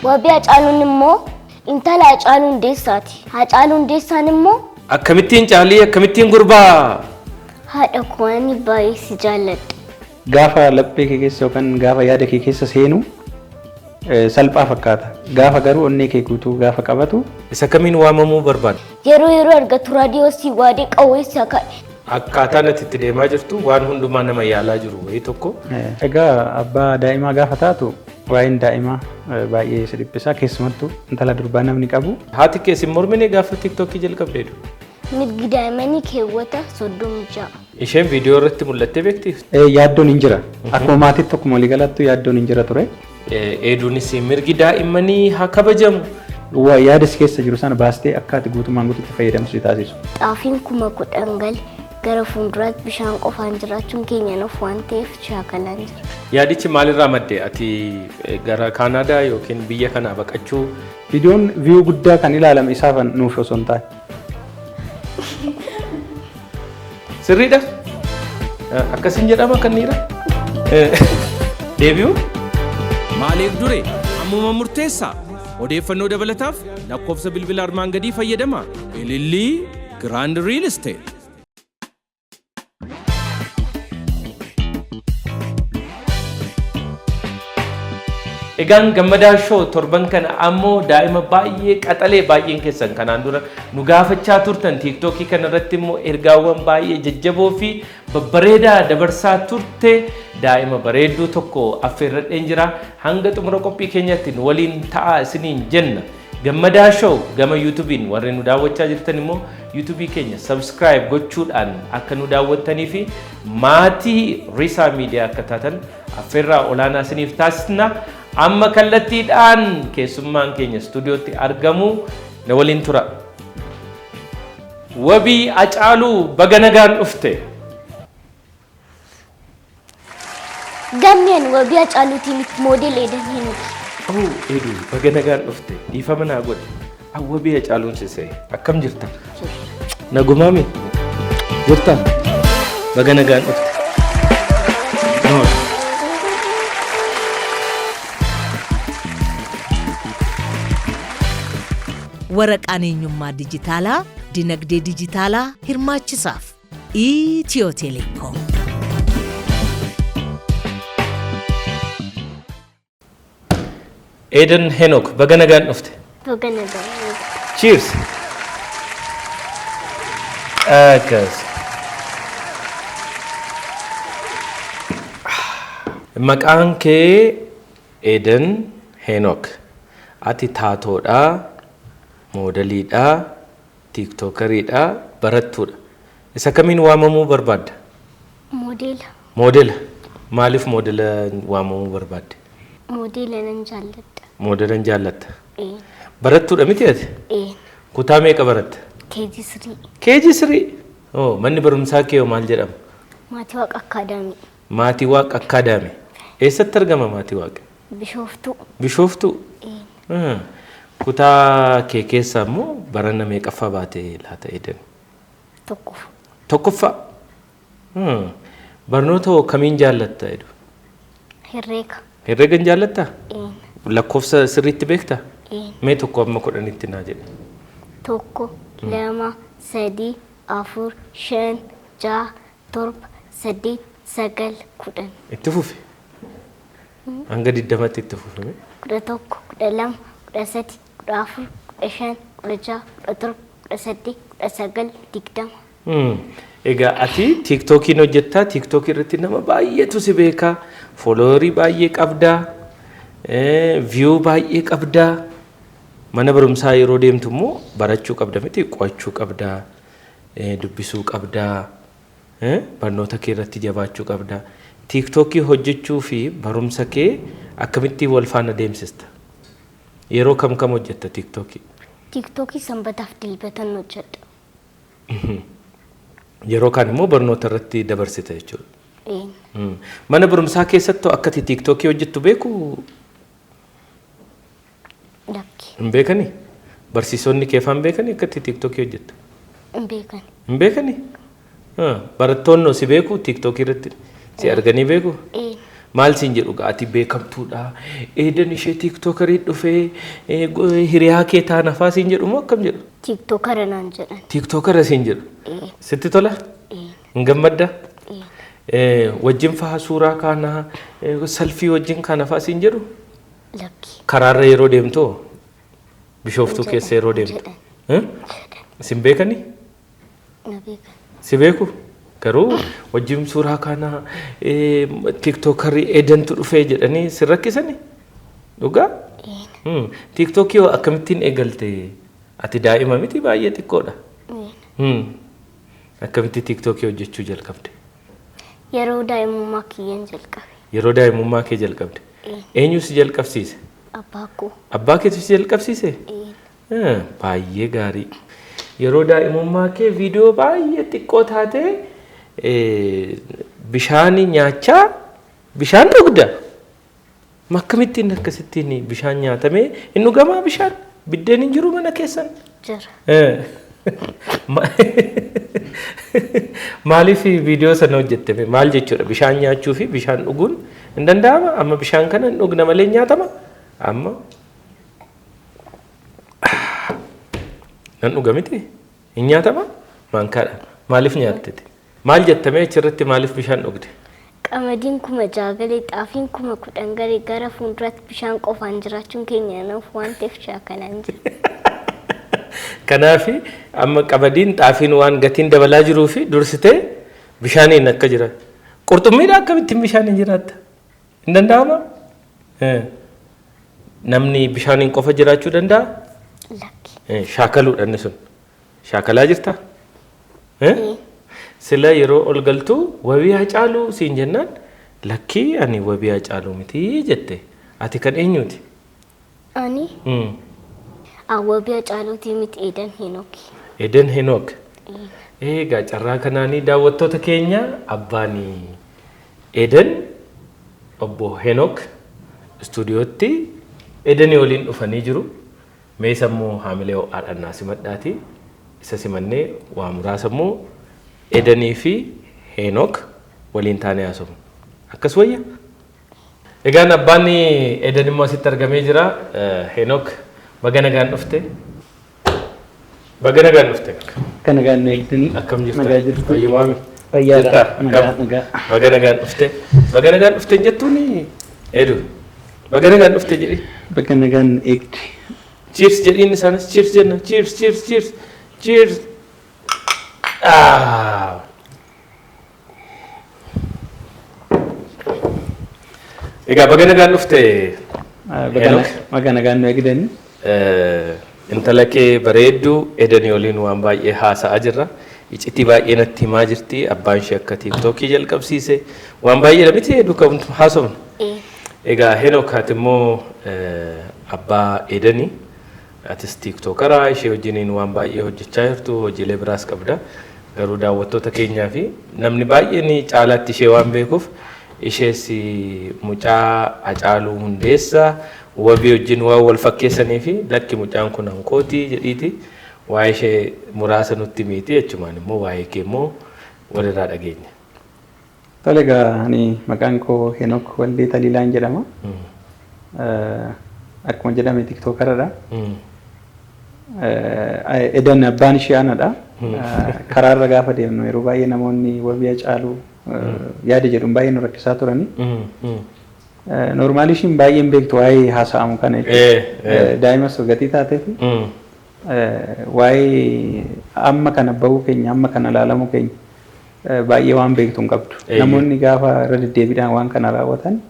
Wabii Hacaaluun immoo intala Hacaaluu Hundeessaati. Hacaaluu Hundeessaan immoo Akkamittiin caalii akkamittiin gurbaa? Haadha koo ani baay'ee si jaalladha. Gaafa laphee kee keessa yookaan gaafa yaada kee keessa seenu salphaa fakkaata. Gaafa garuu onnee kee guutuu gaafa qabatu. Isa kamiin waamamuu barbaadda? Yeroo yeroo argatu raadiyoo si waadee qawwee si hakaadhe. Akkaataan ati itti deemaa jirtu waan hundumaa nama yaalaa jiru wayii tokko. Egaa abbaa daa'imaa gaafa taatu waa'een daa'imaa baay'ee si dhiphisa. Keessumattuu intala durbaa namni qabu. Haati kee sin mormine gaafa tiiktookii jalqabdeedu? Mirgi daa'immanii keewwata 36. Isheen viidiyoo irratti mul'attee beektii? Yaaddoon hin jira. Akkuma maatiitti akkuma waliigalattuu yaaddoon hin jira ture. Eeduunis mirgi daa'immanii haa kabajamu. Yaada si keessa jiru sana baastee akka ati guutummaan guutuutti fayyadamtu si taasisu. Xaafiin 10,000 gale gara fuulduraatti bishaan qofaan jiraachuun keenya nuuf waan ta'eef shaakalaan jira. Yaadichi maalirraa madde? Ati gara Kaanaadaa yookiin biyya kanaa baqachuu? Viidiyoon viyuu guddaa kan ilaalame isaafan nuuf osoo hin taane. Sirriidha? Akkasiin jedhama kan dhiira? Deebi'u? Maaliif dure? Ammuma murteessaa. Odeeffannoo dabalataaf lakkoofsa bilbila armaan gadii fayyadamaa. Ilillii Grand Real Estate. Egaan Gammadaa Show torban kana ammoo daa'ima baay'ee qaxalee baay'een keessan kanaan dura nu gaafachaa turtan tiiktookii kana irratti immoo ergaawwan baay'ee jajjaboo fi babbareedaa dabarsaa turte daa'ima bareedduu tokko affeerradheen jira. Hanga xumura qophii keenyaatti nu waliin ta'aa isiniin jenna. Gammadaa Show gama YouTube'n warri nu daawwachaa jirtan immoo YouTube keenya subscribe gochuudhaan akka nu daawwattanii fi maatii Risaa Miidiyaa akka taatan affeerraa olaanaa isiniif taasisna. Amma kallattiidhaan keessummaan keenya istuudiyootti argamu na waliin tura. Wabii Hacaaluu baga nagaan dhufte. Gammeen Wabii Hacaaluutii miti moodel Eedan Heenooki. Oh, Eedu baga nagaan dhufte. Dhiifama naa godhi. Wabii Hacaaluun si se'e. Akkam jirta? Nagumaami? Jirta? Baga nagaan dhufte. Noor. Waraqaan eenyummaa dijitaalaa dinagdee dijitaalaa hirmaachisaaf. Itiyoo Telekoom. Eeden Henok baga nagaan dhufte. Baga nagaan dhufte. Cheers. Akkas. Maqaan kee Eeden Henok. Ati taatoodha, moodeliidha, tiiktookariidha, barattuudha. Isa kamiin waamamuu barbaadda? Moodela. Moodela. Maaliif moodela waamamuu barbaadde? Moodela nan jaalladha. Moodela nan jaallatta. Barattuudha miti ati? Kutaa meeqa baratta? KG3. KG3? Oh, manni barumsaa kee maal jedhama? Maatii Waaqa Akkaadaamii. Maatii Waaqa Akkaadaamii. Eessatti argama Maatii Waaqa? Bishooftuu. Bishooftuu? Kutaa kee keessaa immoo barana meeqaffaa baate laata Eeden? Tokkoffaa. Tokkoffaa? Barnoota hoo kamiin jaallatta Edu? Herreega. Herreega hin jaallattaa? Lakkoofsa sirriitti beektaa? Een. Mee 1 amma 10tti naa jedhi. 1, 2, 3, 4, 5, 6, 7, 8, 9, 10. Itti fufi. Hanga 20tti itti fufi mee. 11, 12, 13, 14, 15, 16, 17, 18, 19, 20. Egaa ati tiiktookiin hojjettaa, tiiktookii irratti nama baay'eetu si beeka, fooloowerii baay'ee qabdaa, viyuu baay'ee qabdaa. Mana barumsaa yeroo deemtu immoo barachuu qabda miti, qo'achuu qabdaa, dubbisuu qabdaa, barnoota kee irratti jabaachuu qabda. Tiiktookii hojjechuu fi barumsa kee akkamittiin wal faana deemsista? Yeroo kam kam hojjetta tiiktookii? Tiiktookii sanbataaf dilbatan hojjedha. Yeroo kaan immoo barnoota irratti dabarsita jechuudha. Mana barumsaa keessattuu akka ati tiiktookii hojjettu beekuu? Lakki. Hin beekanii? Barsiisonni kee faan beekanii akka ati tiiktookii hojjettu? Hin beekani. Hin beekanii? Barattoonni si beekuu tiiktookii irratti si arganii beekuu? Maal siin jedhu gaa ati beekamtuudha. Eedan ishee tiiktookarii dhufee hiriyaa kee taanafaa siin jedhu moo akkam jedhu? Tiiktookara naan jedhan. Tiiktookara siin jedhu. Sitti tola? Hin gammadda? Wajjin faa suuraa kaanaa salfii wajjin kaanafaa siin jedhu? Lakki. Karaarra yeroo deemtu Bishooftuu keessa yeroo deemtu. Sin beekani? Na beekan. Si beeku? Garuu wajjin suuraa kaanaa tiiktookarii Eedantu dhufee jedhanii si rakkisani? Dhugaa? Tiiktookii hoo akkamittiin eegalte? Ati daa'ima miti baay'ee xiqqoodha. Akkamitti tiiktookii hojjechuu jalqabde? Yeroo daa'imummaa kiyyaan jalqabe. Yeroo daa'imummaa kee jalqabde? Eenyu si jalqabsiise? Abbaa koo. Abbaa keetu si jalqabsiise? Baay'ee gaarii. Yeroo daa'imummaa kee viidiyoo baay'ee xiqqoo taate bishaan nyaachaa bishaan dhugda. Akkamittiin akkasittiin bishaan nyaatamee hin dhugamaa bishaan? Biddeen hin jiru mana keessan? Jira. Maaliif viidiyoo sana hojjettame? Maal jechuudha? Bishaan nyaachuu fi bishaan dhuguun hin danda'ama? Amma bishaan kana hin dhugna malee nyaatama? Amma nan dhuga miti? Hin nyaatama? Maankaadha. Maaliif nyaattete? Maal jettamee achirratti maaliif bishaan dhugde? Qamadiin 6000 galee xaafiin 10,000 galee gara fuulduraatti bishaan qofaan jiraachuun keenya naaf waan ta'eef shaakalaan jira. Kanaaf amma qamadiin xaafiin waan gatiin dabalaa jiruu fi dursitee bishaaniin akka jiraattu. Qurxummiidha akkamittiin bishaaniin jiraatta? Hin danda'ama? Namni bishaaniin qofa jiraachuu danda'a? Lakki. Shaakaluudha inni sun. Shaakalaa jirta? Sila yeroo ol galtu wabii Hacaaluu siin jennaan lakkii ani wabii Hacaaluu miti jette. Ati kan eenyuti? Ani wabii Hacaaluutii miti Eedan Heenooki. Eedan Heenook. Egaa carraa kanaanii daawwattoota keenya abbaan Eedan obbo Heenook istuudiyootti Eedanii waliin dhufanii jiru. Meesa immoo haamilee ho'aadhaan naa simadhaati. Isa simannee waa muraasa immoo Eedanii fi Heenook waliin taanee haasofna. Akkas wayya? Egaan abbaan Eedan immoo asitti argamee jira. Heenook baga nagaan dhufte. Baga nagaan dhufte. Akka nagaan nu eegdanii. Akkam jirta? Nagaa jirtu. Fayyumaami. Fayyaadha. Jirtaa? Nagaa nagaa. Baga nagaan dhufte. Baga nagaan dhufte hin jettuuni? Eedu. Baga nagaan dhufte jedhi. Baga nagaan nu eegde. Cheers jedhiin isaanis cheers jenna. Cheers cheers cheers cheers. Ah. Egaa baga nagaan dhufte. Baga nagaan nu eegdanii. Intala kee bareedduu Eedanii waliin waan baay'ee haasa'aa jirra. Iccitii baay'ee natti himaa jirti. Abbaan ishee akka tiiktookii jalqabsiise. Waan baay'ee miti hedduu kan haasofnu. Egaa Heenook ati immoo abbaa Eedanii. Atis tiiktookaraa ishee wajjiniin waan baay'ee hojjechaa jirtu hojiilee biraas qabda. Garuu daawwattoota keenyaa fi namni baay'een caalaatti ishee waan beekuuf ishees mucaa Hacaaluu Hundeessaa wabii wajjin waan wal fakkeessanii fi lakki mucaan kun hankootii jedhiiti waa'ee ishee muraasa nutti miiti jechumaan immoo waa'ee kee immoo walirraa dhageenya. Tole egaa ani maqaan koo Heenook Waldee Taliilaan jedhama. Akkuma jedhame tiiktookaradha. Edan abbaan ishee anadha. Karaarra gaafa deemnu yeroo baay'ee namoonni wabii Hacaaluu yaada jedhuun baay'ee nu rakkisaa turani. Noormaali ishiin baay'een beektu waa'ee haasa'amu kana jechuudha. Daa'imas gatii taatee fi waa'ee amma kana bahuu keenya amma kana ilaalamuu keenya baay'ee waan beektu hin qabdu. Namoonni gaafa irra deddeebiidhaan waan kana raawwatan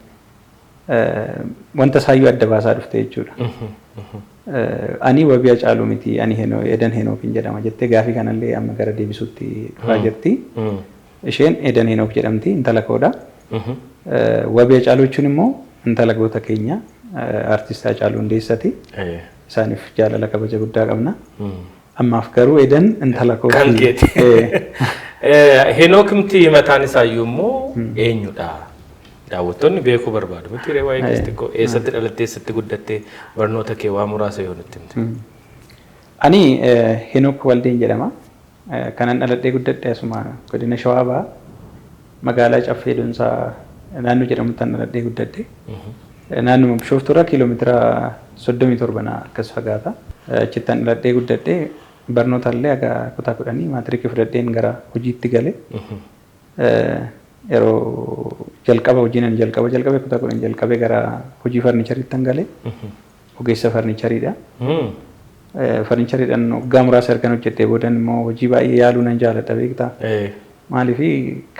wanta isaayyuu adda baasaa dhufte jechuudha. Ani wabii Hacaaluu miti ani Eedan Heenookiin jedhama jettee gaafii kanallee amma gara deebisuutti dhufaa jirti. Isheen Eedan Heenook jedhamti intala koodha. Wabii Hacaaluu jechuun immoo intala goota keenya artist Hacaaluu Hundeessaati. Isaaniif jaalala kabaja guddaa qabna. Ammaaf garuu Eedan intala kooti. Kan keeti. Heenook miti mataan isaayyuu immoo eenyudha? Daawwattoonni beekuu barbaadu. Miti ree waa'ee keessa xiqqoo eessatti dhalattee eessatti guddattee barnoota kee waa muraasa yoo nutti himte. Ani Heenook Waldeen jedhama. Kanan dhaladhee guddadhe asuma godina Shawaa Bahaa magaalaa Caffee Doonsaa Naannoo jedhamutti an dhaladhee guddadhe. Naannuma Bishooftuurraa kiiloomeetira 37 akkas fagaata. Achitti an dhaladhee guddadhe. Barnoota illee haga kutaa 10 maatirikii fudhadheen gara hojiitti gale. Yeroo jalqaba hojiin ani jalqaba jalqabe kutaa 10 jalqabee gara hojii farnichariitti an gale. Ogeessa farnichariidha. Farnichariidhaan waggaa muraasa ergan hojjedhee boodan immoo hojii baay'ee yaaluu nan jaaladha, beektaa. Maaliif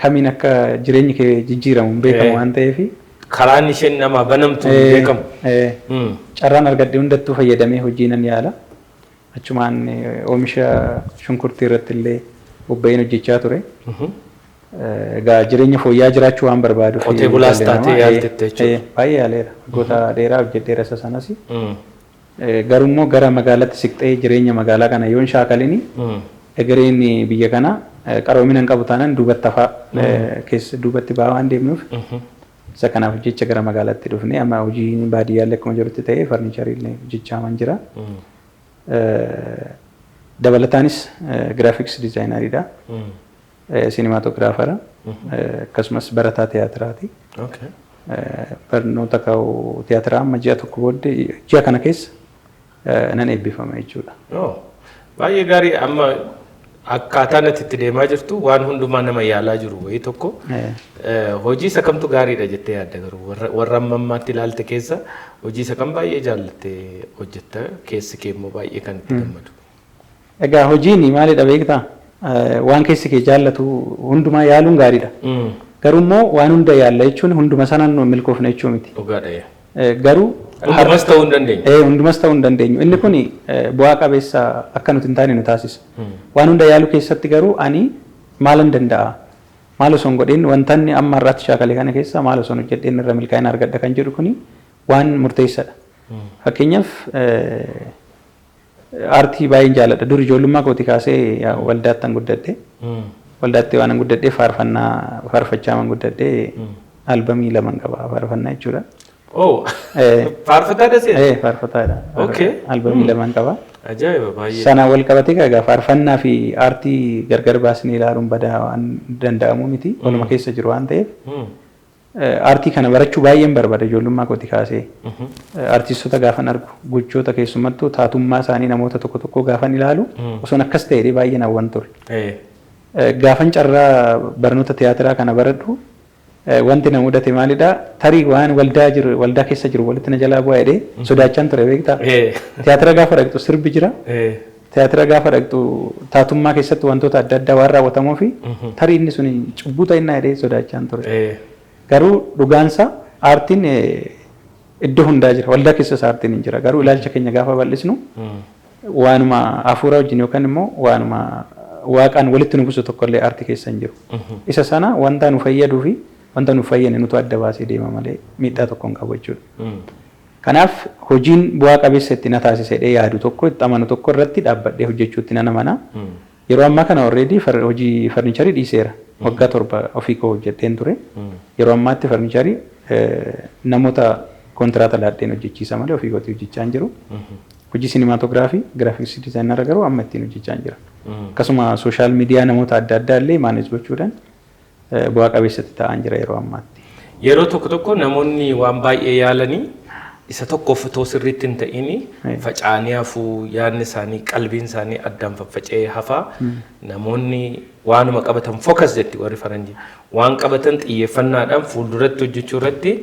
kamiin akka jireenyi kee jijjiiramu hin beekamu waan ta'eef. Karaan isheen namaa banamtu hin beekamu. Carraan argadhe hundattuu fayyadamee hojii nan yaala. Achumaan oomisha shunkurtii irratti illee bobba'een hojjechaa ture. Egaa jireenya fooyya'aa jiraachuu waan barbaaduuf. Qotee bulaas taatee yaaltette jechuudha. Baay'ee yaaleera. Waggoota dheeraa hojjedheera isa sanas. Garuu immoo gara magaalaatti siqxee jireenya magaalaa kana yoon shaakalini, egereen biyya kana qaroomina hin qabu taanaan duubatti hafaa keessa duubatti ba'aa waan deemnuuf, isa kanaaf jecha gara magaalaatti dhufne. Amma hojiin baadiyyaallee akkuma jirutti ta'ee farniicharii illee hojjechaa jira. Dabalataanis graphics designeriidha. Cinematographera. Akkasumas barataa tiyaatiraati. Barnoota ka'u tiyaatiraa amma ji'a tokko booddee, ji'a kana keessa nan eebbifama jechuudha. Baay'ee gaarii. Amma akkaataan ati itti deemaa jirtu waan hundumaa nama yaalaa jiru wayii tokko. Hojii isa kamtu gaariidha jettee yaadda garuu, warra amma ammaatti ilaalte keessa hojii isa kam baay'ee jaallattee hojjetta, keessi kee immoo baay'ee kan itti gammadu? Egaa hojiin maalidha beektaa? Waan keessi kee jaallatu hundumaa yaaluun gaariidha. Garuu immoo waan hunda yaalla jechuun hunduma sanaan milkoofna jechuu miti. Dhugaadha. Garuu Hundumas ta'uu hin dandeenyu. Hundumas ta'uu hin dandeenyu. Inni kun bu'aa qabeessa akka nuti hin taane nu taasisa. Waan hunda yaaluu keessatti garuu ani maalan danda'a? Maal osoo hin godhin, wanta inni amma har'aatti shaakale kana keessa maal osoo hin hojjedheen irra milkaa'ina argadha kan jedhu kuni waan murteessaadha. Fakkeenyaaf, aartii baay'een jaalladha. Dur ijoollummaa kootii kaasee waldaatti an guddadhe. Waldaatti waan an guddadheef faarfannaa faarfachaa an guddadhe. Albamii lama qaba faarfannaa jechuudha. Oh, faarfataadha seeta? Eh, faarfataadha. Albamii lama qaba. Ajaa'iba baay'ee. Sana wal qabatee egaa faarfannaa fi aartii gargar baasnee ilaaluun badaa waan danda'amu miti. Waluma keessa jiru waan ta'eef. Aartii kana barachuu baay'een barbaada ijoollummaa kootii kaasee. Aartistoota gaafan argu, gochoota, keessumattuu taatummaa isaanii namoota tokko tokko gaafan ilaalu, osoon akkas ta'e baay'een hawwan ture. Gaafan carraa barnoota tiyaatiraa kana baradhu, wanti na mudate maalidha? Tarii waan waldaa jiru, waldaa keessa jiru walitti na jalaa bu'aa jedhee sodaachaan ture, beektaa. Tiyaatira gaafa dhaqxu sirbi jira. Tiyaatira gaafa dhaqxu taatummaa keessatti wantoota adda addaa waan raawwatamuu fi tarii inni sun cubbuu ta'innaa jedhee sodaachaan ture. Garuu dhugaansa aartiin iddoo hundaa jira. Waldaa keessas aartiin hin jira. Garuu ilaalcha keenya gaafa bal'isnu, waanuma hafuura wajjin yookaan immoo waanuma waaqaan walitti nu buusu tokkollee aartii keessa hin jiru. Isa sana wanta nu fayyaduu fi wanta nu fayyane nutu adda baasee deema malee miidhaa tokko hin qabu jechuudha. Kanaaf hojiin bu'aa qabeessa itti na taasisa jedhee yaadu tokko, itti amanu tokko irratti dhaabbadhee hojjechuutti nan amana. Yeroo ammaa kana already hojii farniicharii dhiiseera. Waggaa 7 ofii koo hojjedheen ture. Yeroo ammaatti farniicharii namoota kontiraata laadheen hojjechiisa malee ofii kootii hojjechaa hin jiru. Hojii cinematography, graphics designera garuu amma ittiin hojjechaa hin jira. Akkasuma social media namoota adda addaa illee manage gochuudhaan bu'aa qabeessatti ta'aa jira yeroo ammaatti. Yeroo tokko tokko namoonni waan baay'ee yaalanii isa tokkoof otoo sirriitti hin ta'in faca'anii hafuu, yaadni isaanii, qalbiin isaanii addaan faffaca'ee hafaa. Namoonni waanuma qabatan, focus jetti warri faranjii, waan qabatan xiyyeeffannaadhaan fuulduratti hojjechuu irratti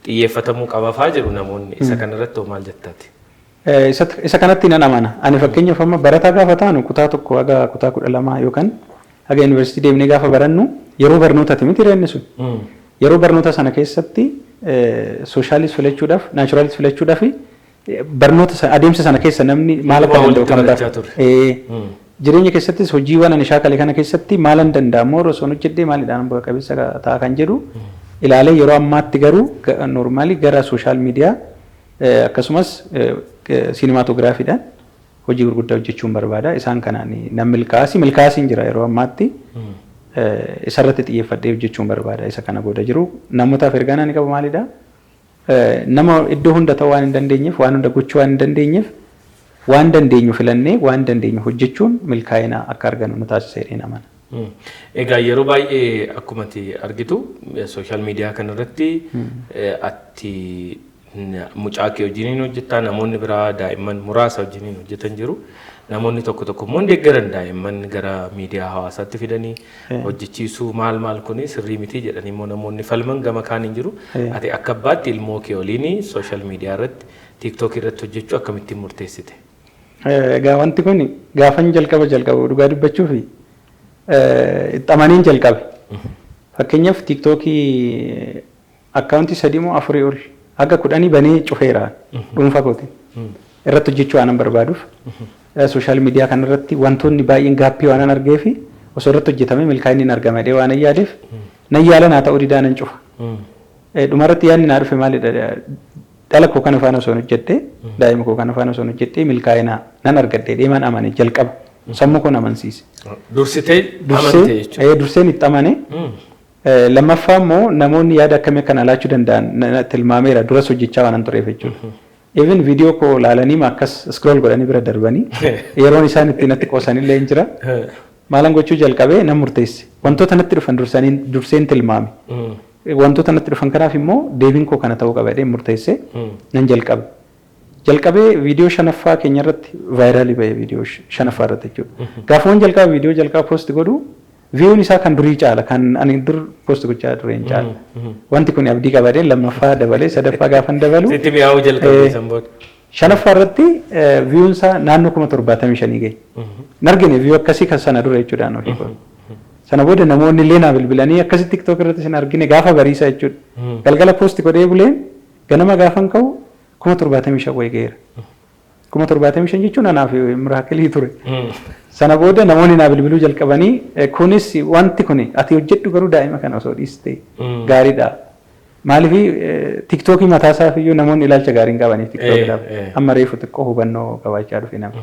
xiyyeeffatamuu qabafaa jiru namoonni. Isa kanarratti hoo maal jettaati? Isa kanatti nan amana. Ani fakkeenyaaf amma barataa gaafa taanu, kutaa 1 haga kutaa 12 yookaan haga yuunivarsiitii deemnee gaafa barannu, yeroo barnootaati miti inni sun. Yeroo barnoota sana keessatti socialis filachuudhaaf, naturalis filachuudhaaf, barnoota adeemsa sana keessa namni maal akka danda'u kan ture. Jireenya keessattis hojiiwwan ani shaakale kana keessatti maalan danda'a moo osoo hojjedhee maalidhaan bu'a qabeessa ta'a kan jedhu ilaalee, yeroo ammaatti garuu normally gara social media akkasumas cinematographydhaan hojii gurguddaa hojjechuun barbaada. Isaan kanaan nan milkaa'asi milkaa'asiin jira yeroo ammaatti. Isarratti xiyyeeffadhee hojjechuun barbaada isa kana booda jiru. Namootaaf ergaan ani qabu maalidha? Nama iddoo hunda ta'uu waan hin dandeenyeef, waan hunda gochuu waan hin dandeenyeef, waan dandeenyu filannee waan dandeenyu hojjechuun milkaa'ina akka argannu nu taasisa jedheen amana. Egaa yeroo baay'ee akkuma ati argitu social media kanarratti ati mucaa kee wajjiniin hojjettaa, namoonni biraa daa'imman muraasa wajjiniin hojjetan jiru. Namoonni tokko tokko immoo hin deeggaran, daa'imman gara miidiyaa hawaasaatti fidanii hojjechiisuu maal maal kuni sirrii miti jedhanii immoo namoonni falman gama kaan hin jiru. Ati akka abbaatti ilmoo kee waliin social media irratti, TikTok irratti hojjechuu akkamittiin murteessite? Egaa wanti kun gaafan jalqaba jalqabu dhugaa dubbachuuf itti amaniin jalqabe. Fakkeenyaaf, TikTokii akkaawuntii sadii moo afurii ol haga 10 banee cufeera dhuunfaa kootiin. Irratti hojjechuu waan barbaaduuf, social media kanarratti wantoonni baay'een gapii waan argee fi osoo irratti hojjetame milkaa'inni hin argama jedhee waan yaadeef nan yaala, naa ta'uu didaa nan cufa. Dhumarratti yaadni naa dhufe maalidha? Dhala koo kana faana osoo hojjedhee, daa'ima koo kana faana osoo hojjedhee, milkaa'ina nan argadhe deeman amane jalqaba. Sammuu koon amansiise. Dursitee amante jechuudha. Durseen itti amane. Lammaffaa immoo namoonni yaada akkamii akkana laachuu danda'an tilmaameera, duras hojjechaa waan tureef jechuudha. Even viidiyoo koo laalanii akkas scroll godhanii bira darbanii yeroon isaan itti natti qoosanillee hin jira. Maalan gochuu jalqabee nan murteesse. Wantoota natti dhufan durseen tilmaame. Wantoota natti dhufan kanaaf immoo deebiin koo kana ta'uu qaba jedhee murteesse, nan jalqabe. Jalqabee viidiyoo shanaffaa keenya irratti viralii ba'e, viidiyoo shanaffaa irratti jechuudha. Gaafa jalqaba viidiyoo jalqaba post godhu viewun isaa kan durii caala, kan ani dur post gochaa ture hin caala. Wanti kun abdii qabadee lammaffaa dabalee, sadaffaa gaafan dabalu. Sitti mi'aawuu jalqabee san booda. Shanaffaa irratti viewun isaa naannoo 75,000 gahe. Nargine view akkasii kan sana dura jechuudhaan ofii koo. Sana booda namoonni illee naa bilbilanii akkasitti TikTok irratti sin argine gaafa bariisa jechuudha. Galgala post godhee buleen ganama gaafan ka'u 75,000 wayii gaheera. 75,000 jechuun anaaf miracleii ture. Sana booda namoonni naa bilbiluu jalqabanii, kunis wanti kun ati hojjedhu garuu daa'ima kana osoo dhiiste gaariidha. Maaliif, TikTokii mataa isaaf iyyuu namoonni ilaalcha gaarii hin qabaniif TikTokiidhaaf. Amma reefu xiqqoo hubannoo qabaachaa dhufe nama.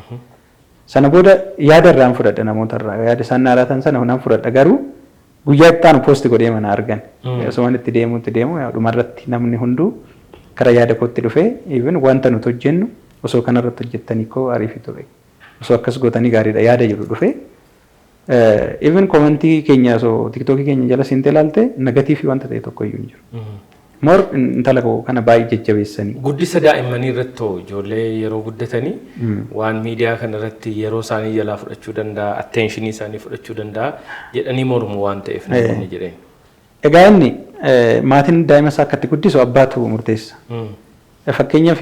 Sana booda yaada irraan fudhadha, namoota irraa yaada isaan naa laatan sana nan fudhadha, garuu guyyaa itti aanu post godhee mana argan. Osoo itti deemu itti deemu dhumarratti namni hunduu kara yaada kootti dhufee, even wanta nuti hojjennu osoo kanarratti hojjettanii koo ariifi ture. Osoo akkas gootanii gaariidha yaada jedhu dhufee, even commentii keenya osoo TikTokii keenya jala seentee ilaalte negativeii wanta ta'e tokko iyyuu hin jiru. More intala koo kana baay'ee jajjabeessanii. Guddisa daa'immanii irratti hoo, ijoollee yeroo guddatanii waan miidiyaa kana irratti yeroo isaanii jalaa fudhachuu danda'a, attentionii isaanii fudhachuu danda'a jedhanii mormu waan ta'eef namoonni jireenya. Egaa inni maatiin daa'ima isaa akkatti guddisu abbaatu murteessa. Fakkeenyaaf,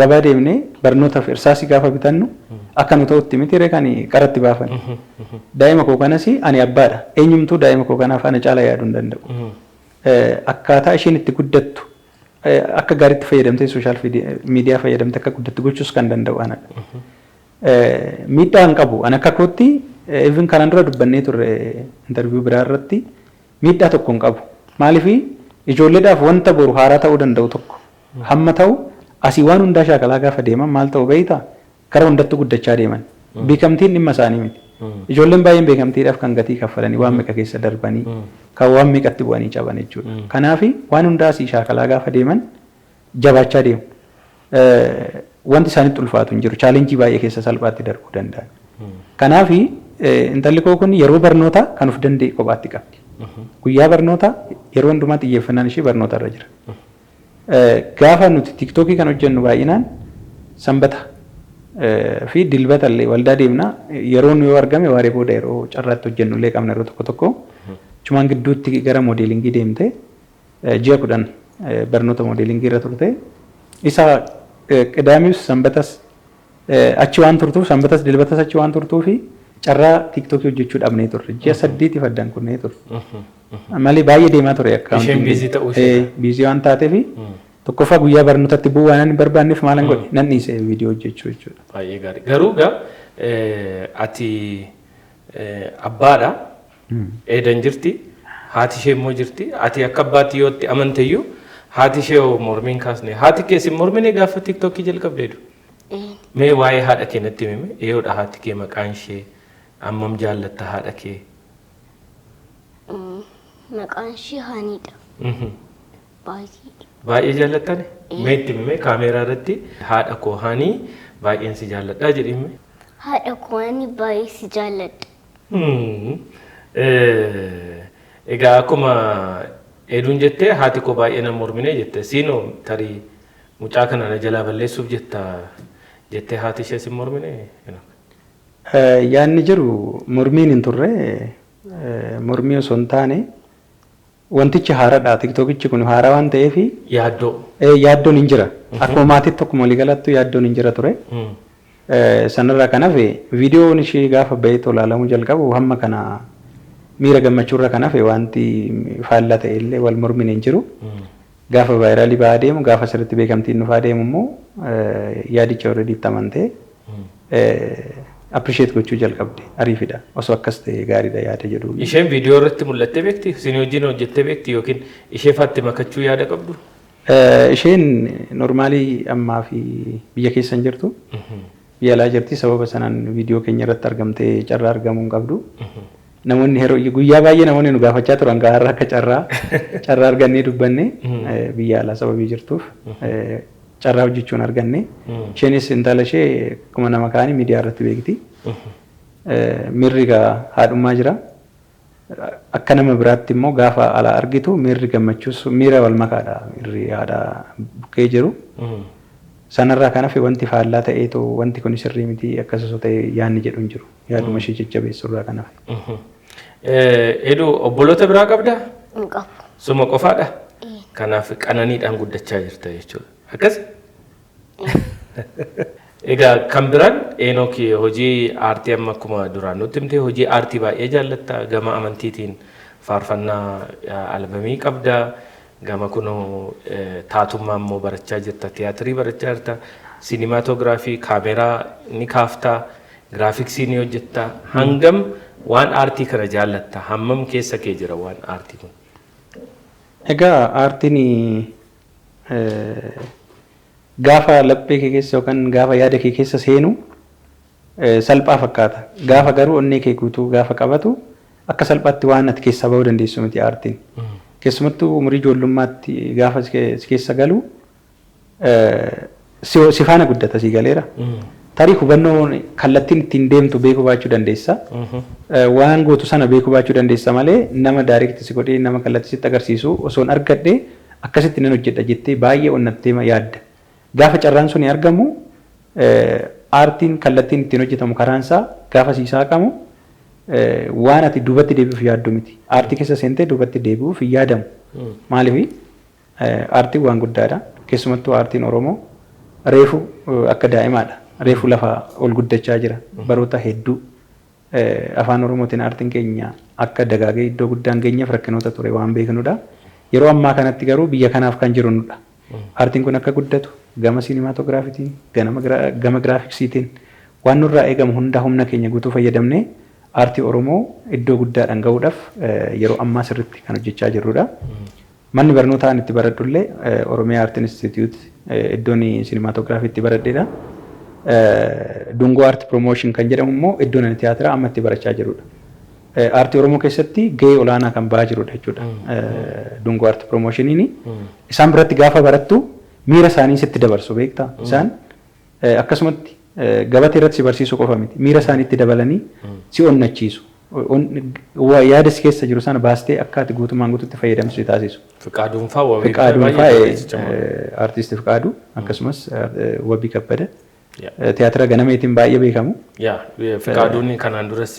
gabaa deemnee barnootaaf irsaasii gaafa bitannu akka nu ta'utti miti ree kan qaratti baafan? Daa'ima koo kanas ani abbaadha. Eenyumtuu daa'ima koo kanaaf ana caala yaaduu hin danda'u. Akkaataa isheen itti guddattu, akka gaariitti fayyadamtee, social media fayyadamtee akka guddattu gochuus kan danda'u anadha. Miidhaa hin qabu. Ani akka kootti, even kanaan dura dubbannee turre interview biraa irratti, miidhaa tokko hin qabu. Maaliif, ijoolleedhaaf wanta boru haaraa ta'uu danda'u tokko hamma ta'u asii waan hundaa shaakalaa gaafa deeman maal ta'u beektaa, gara hundattuu guddachaa deeman. Beekamtiin dhimma isaanii miti. Ijoolleen baay'een beekamtiidhaaf kan gatii kaffalanii, waan meeqa keessa darbanii, kan waan meeqatti bu'anii caban jechuudha. Kanaaf waan hundaa asii shaakalaa gaafa deeman jabaachaa deemu. Wanti isaanitti ulfaatu hin jiru. Challengeii baay'ee keessa salphaatti darbuu danda'an. Kanaaf intalli koo kun yeroo barnootaa kan of danda'e kophaatti qabdi. Guyyaa barnootaa yeroo hundumaa xiyyeeffannaan ishee barnoota irra jira. Gaafa nuti TikTokii kan hojjennu baay'inaan sanbata fi dilbata illee waldaa deemna. Yeroo nu yoo argame waaree booda yeroo carraatti hojjennu illee qabna yeroo tokko tokko. Achumaan gidduutti gara modelingii deemte, ji'a 10 barnoota modelingii irra turte. Isa qidaamis sanbatas achi waan turtuuf, sanbatas dilbatas achi waan turtuufi carraa TikTokii hojjechuu dhabnee turre. Ji'a 8f addaan kunnee turre. Malee baay'ee deemaa ture akka. Isheen busy ta'uu ishee. Busy waan taateefi, tokkoffaa guyyaa barnootatti bu'uu waan hin barbaanneef maalan godhe, nan dhiise viidiyoo hojjechuu jechuudha. Baay'ee gaarii. Garuu gaa ati abbaadha. Eedan jirti. Haati ishee immoo jirti. Ati akka abbaatti yoo itti amanteyyuu haati ishee hoo mormiin kaasne? Haati keessi mormine gaafa TikTokii jalqabdeedu? Mee waa'ee haadha kee natti himi. Eeyoodha haati kee, maqaan ishee, ammam jaallatta haadha kee? Maqaan ishee Haaniidha. Baay'ee. Baay'ee jaallattani? Mee itti himi kaameeraa irratti, "Haadha koo Haanii, baay'een si jaalladha" jedhimi. Haadha koo Haanii, baay'ee si jaalladha. Egaa akkuma Eduun jettee, haati koo baay'ee na mormine jette. Siinoo tarii mucaa kana na jalaa balleessuuf jetta jettee haati ishee sin mormine? Yaadni jiru mormiin hin turre. Mormii osoo hin taane, wantichi haaraadha. Tiktookichi kun haaraa waan ta'eef Yaaddoo. Yaaddoon hin jira. Akkuma maatiitti, akkuma waliigalattu yaaddoon hin jira ture. Sanarraa kan hafe, viidiyoon ishee gaafa bahee ilaalamuu jalqabu hamma kana miira gammachuurra kan hafe wanti faallaa ta'e illee wal mormine hin jiru. Gaafa viral ba'aa deemu, gaafa sirriitti beekamtiin dhufaa deemu immoo yaadicha already itti amantee appreciate gochuu jalqabde, ariifidha. Osoo akkas ta'e gaariidha yaada jedhu. Isheen viidiyoo irratti mul'attee beekti? Isin wajjin hojjettee beekti yookiin ishee faatti makachuu yaada qabdu? Isheen normally ammaa fi biyya keessa hin jirtu. Biyya alaa jirti. Sababa sanaan viidiyoo keenya irratti argamtee carraa argamuu hin qabdu. Namoonni yeroo guyyaa baay'ee namoonni nu gaafachaa turan gaarraa akka carraa argannee dubbanne, biyya alaa sababii jirtuuf carraa hojjechuun arganne. Isheenis intala ishee akkuma nama kaanii miidiyaa irratti beekti. Miirri egaa haadhummaa jira. Akka nama biraatti immoo gaafa alaa argitu miirri gammachuus miira wal makaadha, miirri haadha bukkee jiru. Sanarraa kan hafe wanti faallaa ta'eetoo wanti kun sirrii miti, akkas osoo ta'e yaadni jedhu hin jiru. Yaaduma ishee jajjabeessurraa kan hafe. Eeduu, obboloota biraa qabdaa? Hin qabu. Suma qofaadha? Kanaaf qananiidhaan guddachaa jirta jechuudha. Akkas? Egaa kan biraan, Enook, hojii aartii amma akkuma duraan nutti himte hojii aartii baay'ee jaallatta. Gama amantiitiin faarfannaa albamii qabda. Gama kunoo taatummaa immoo barachaa jirta, tiyaatirii barachaa jirta, siinimaatoogiraafii, kaameraa ni kaaftaa, giraafiksii ni hojjetta. Hangam waan aartii kana jaallatta? Hammam keessa kee jira waan aartii kun? Egaa aartiin gaafa laphee kee keessa yookaan gaafa yaada kee keessa seenu salphaa fakkaata. Gaafa garuu onnee kee guutuu gaafa qabatu akka salphaatti waan ati keessaa bahuu dandeessu miti aartiin. Keessumattuu umurii ijoollummaatti gaafa si keessa galu si faana guddata, si galeera. Tarii hubannoo kallattiin ittiin deemtu beekuu baachuu dandeessa. Waan gootu sana beekuu baachuu dandeessa malee, nama direct si godhee, nama kallattii sitti agarsiisu osoo hin argadhee akkasitti nan hojjedha jettee baay'ee onnattee yaadda. Gaafa carraan suni argamu, aartiin kallattiin ittiin hojjetamu karaan isaa gaafa sii saaqamu waan ati duubatti deebi'uuf yaaddu miti. Aartii keessa seentee duubatti deebi'uuf hin yaadamu. Maaliif? Aartiin waan guddaadha. Keessumattuu aartiin Oromoo reefu akka daa'imaadha. Reefu lafa ol guddachaa jira. Baroota hedduu afaan Oromootiin aartiin keenya akka dagaagee iddoo guddaan geenyeef rakkinoota ture waan beeknudha. Yeroo ammaa kanatti garuu biyya kanaaf kan jiru nudha. Aartiin kun akka guddatu gama siinimaatogiraafiitiin, gama giraafiksiitiin waan nurraa eegamu hunda humna keenya guutuu fayyadamnee aartii Oromoo iddoo guddaadhaan gahuudhaaf yeroo ammaa sirriitti kan hojjechaa jirrudha. Manni barnootaa ani itti baradhullee Oromiyaa Art Institute, iddoon siinimaatoogiraafii itti baradhedha. Dungoo Art Promotion kan jedhamu immoo iddoon ani tiyaatira amma itti barachaa jirudha. Aartii Oromoo keessatti gahee olaanaa kan bahaa jirudha jechuudha. Dungoo Art Promotioniin isaan biratti gaafa barattu miira isaanii sitti dabarsu, beektaa? Isaan akkasumatti gabatee irratti si barsiisuu qofa miti. Miira isaanii itti dabalanii si onnachiisu. Yaada si keessa jiru sana baastee akka ati guutummaan guututti fayyadamtu si taasisu. Fiqaaduun fa'aa wabii Fiqaaduun fa'aa, artisti Fiqaaduu, akkasumas Wabii Kabbada. Tiyaatira Ganameetiin baay'ee beekamu. Yaa, Fiqaaduun kanaan duras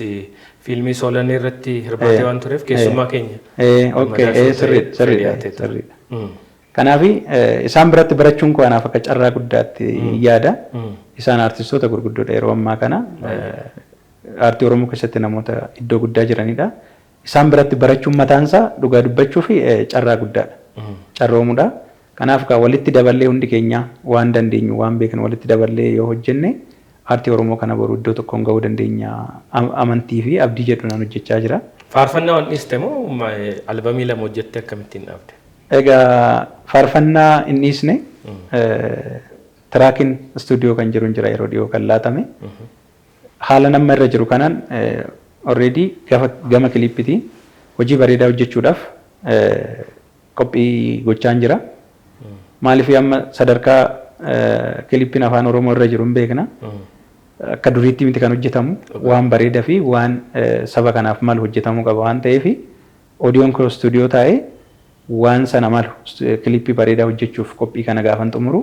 fiilmii Soolanee irratti hirmaatee waan tureef keessummaa keenya. Okay, sirriidha, sirriidha, sirriidha. Kanaaf isaan biratti barachuun koo anaaf akka carraa guddaatti yaada. Isaan artistoota gurguddoodha yeroo ammaa kana. Aartii Oromoo keessatti namoota iddoo guddaa jiranidha. Isaan biratti barachuun mataansaa dhugaa dubbachuu fi carraa guddaadha. Carroomuudha. Kanaaf kaa walitti daballee hundi keenya waan dandeenyu, waan beeknu walitti daballee yoo hojjenne aartii Oromoo kana boru iddoo tokkoon gahuu dandeenya amantii fi abdii jedhu naan hojjechaa jira. Faarfannaa waan dhiiste moo albamii lama hojjettee akkamittiin dhaabde? Egaa faarfannaa hin dhiisne. Tiraakiin istuudiyoo kan jiru hin jira, yeroo dhiyoo kan laatame. Haala nama irra jiru kanaan already gama kiliippitiin hojii bareedaa hojjechuudhaaf qophii gochaan jira. Maaliif, amma sadarkaa kiliippiin afaan Oromoo irra jiru hin beekna. Akka duriitti miti kan hojjetamu, waan bareedaa fi waan saba kanaaf malu hojjetamuu qaba waan ta'eef, oodiyoon koo istuudiyoo taa'ee waan sana malu kilippii bareedaa hojjechuuf qophii kana gaafan xumuru,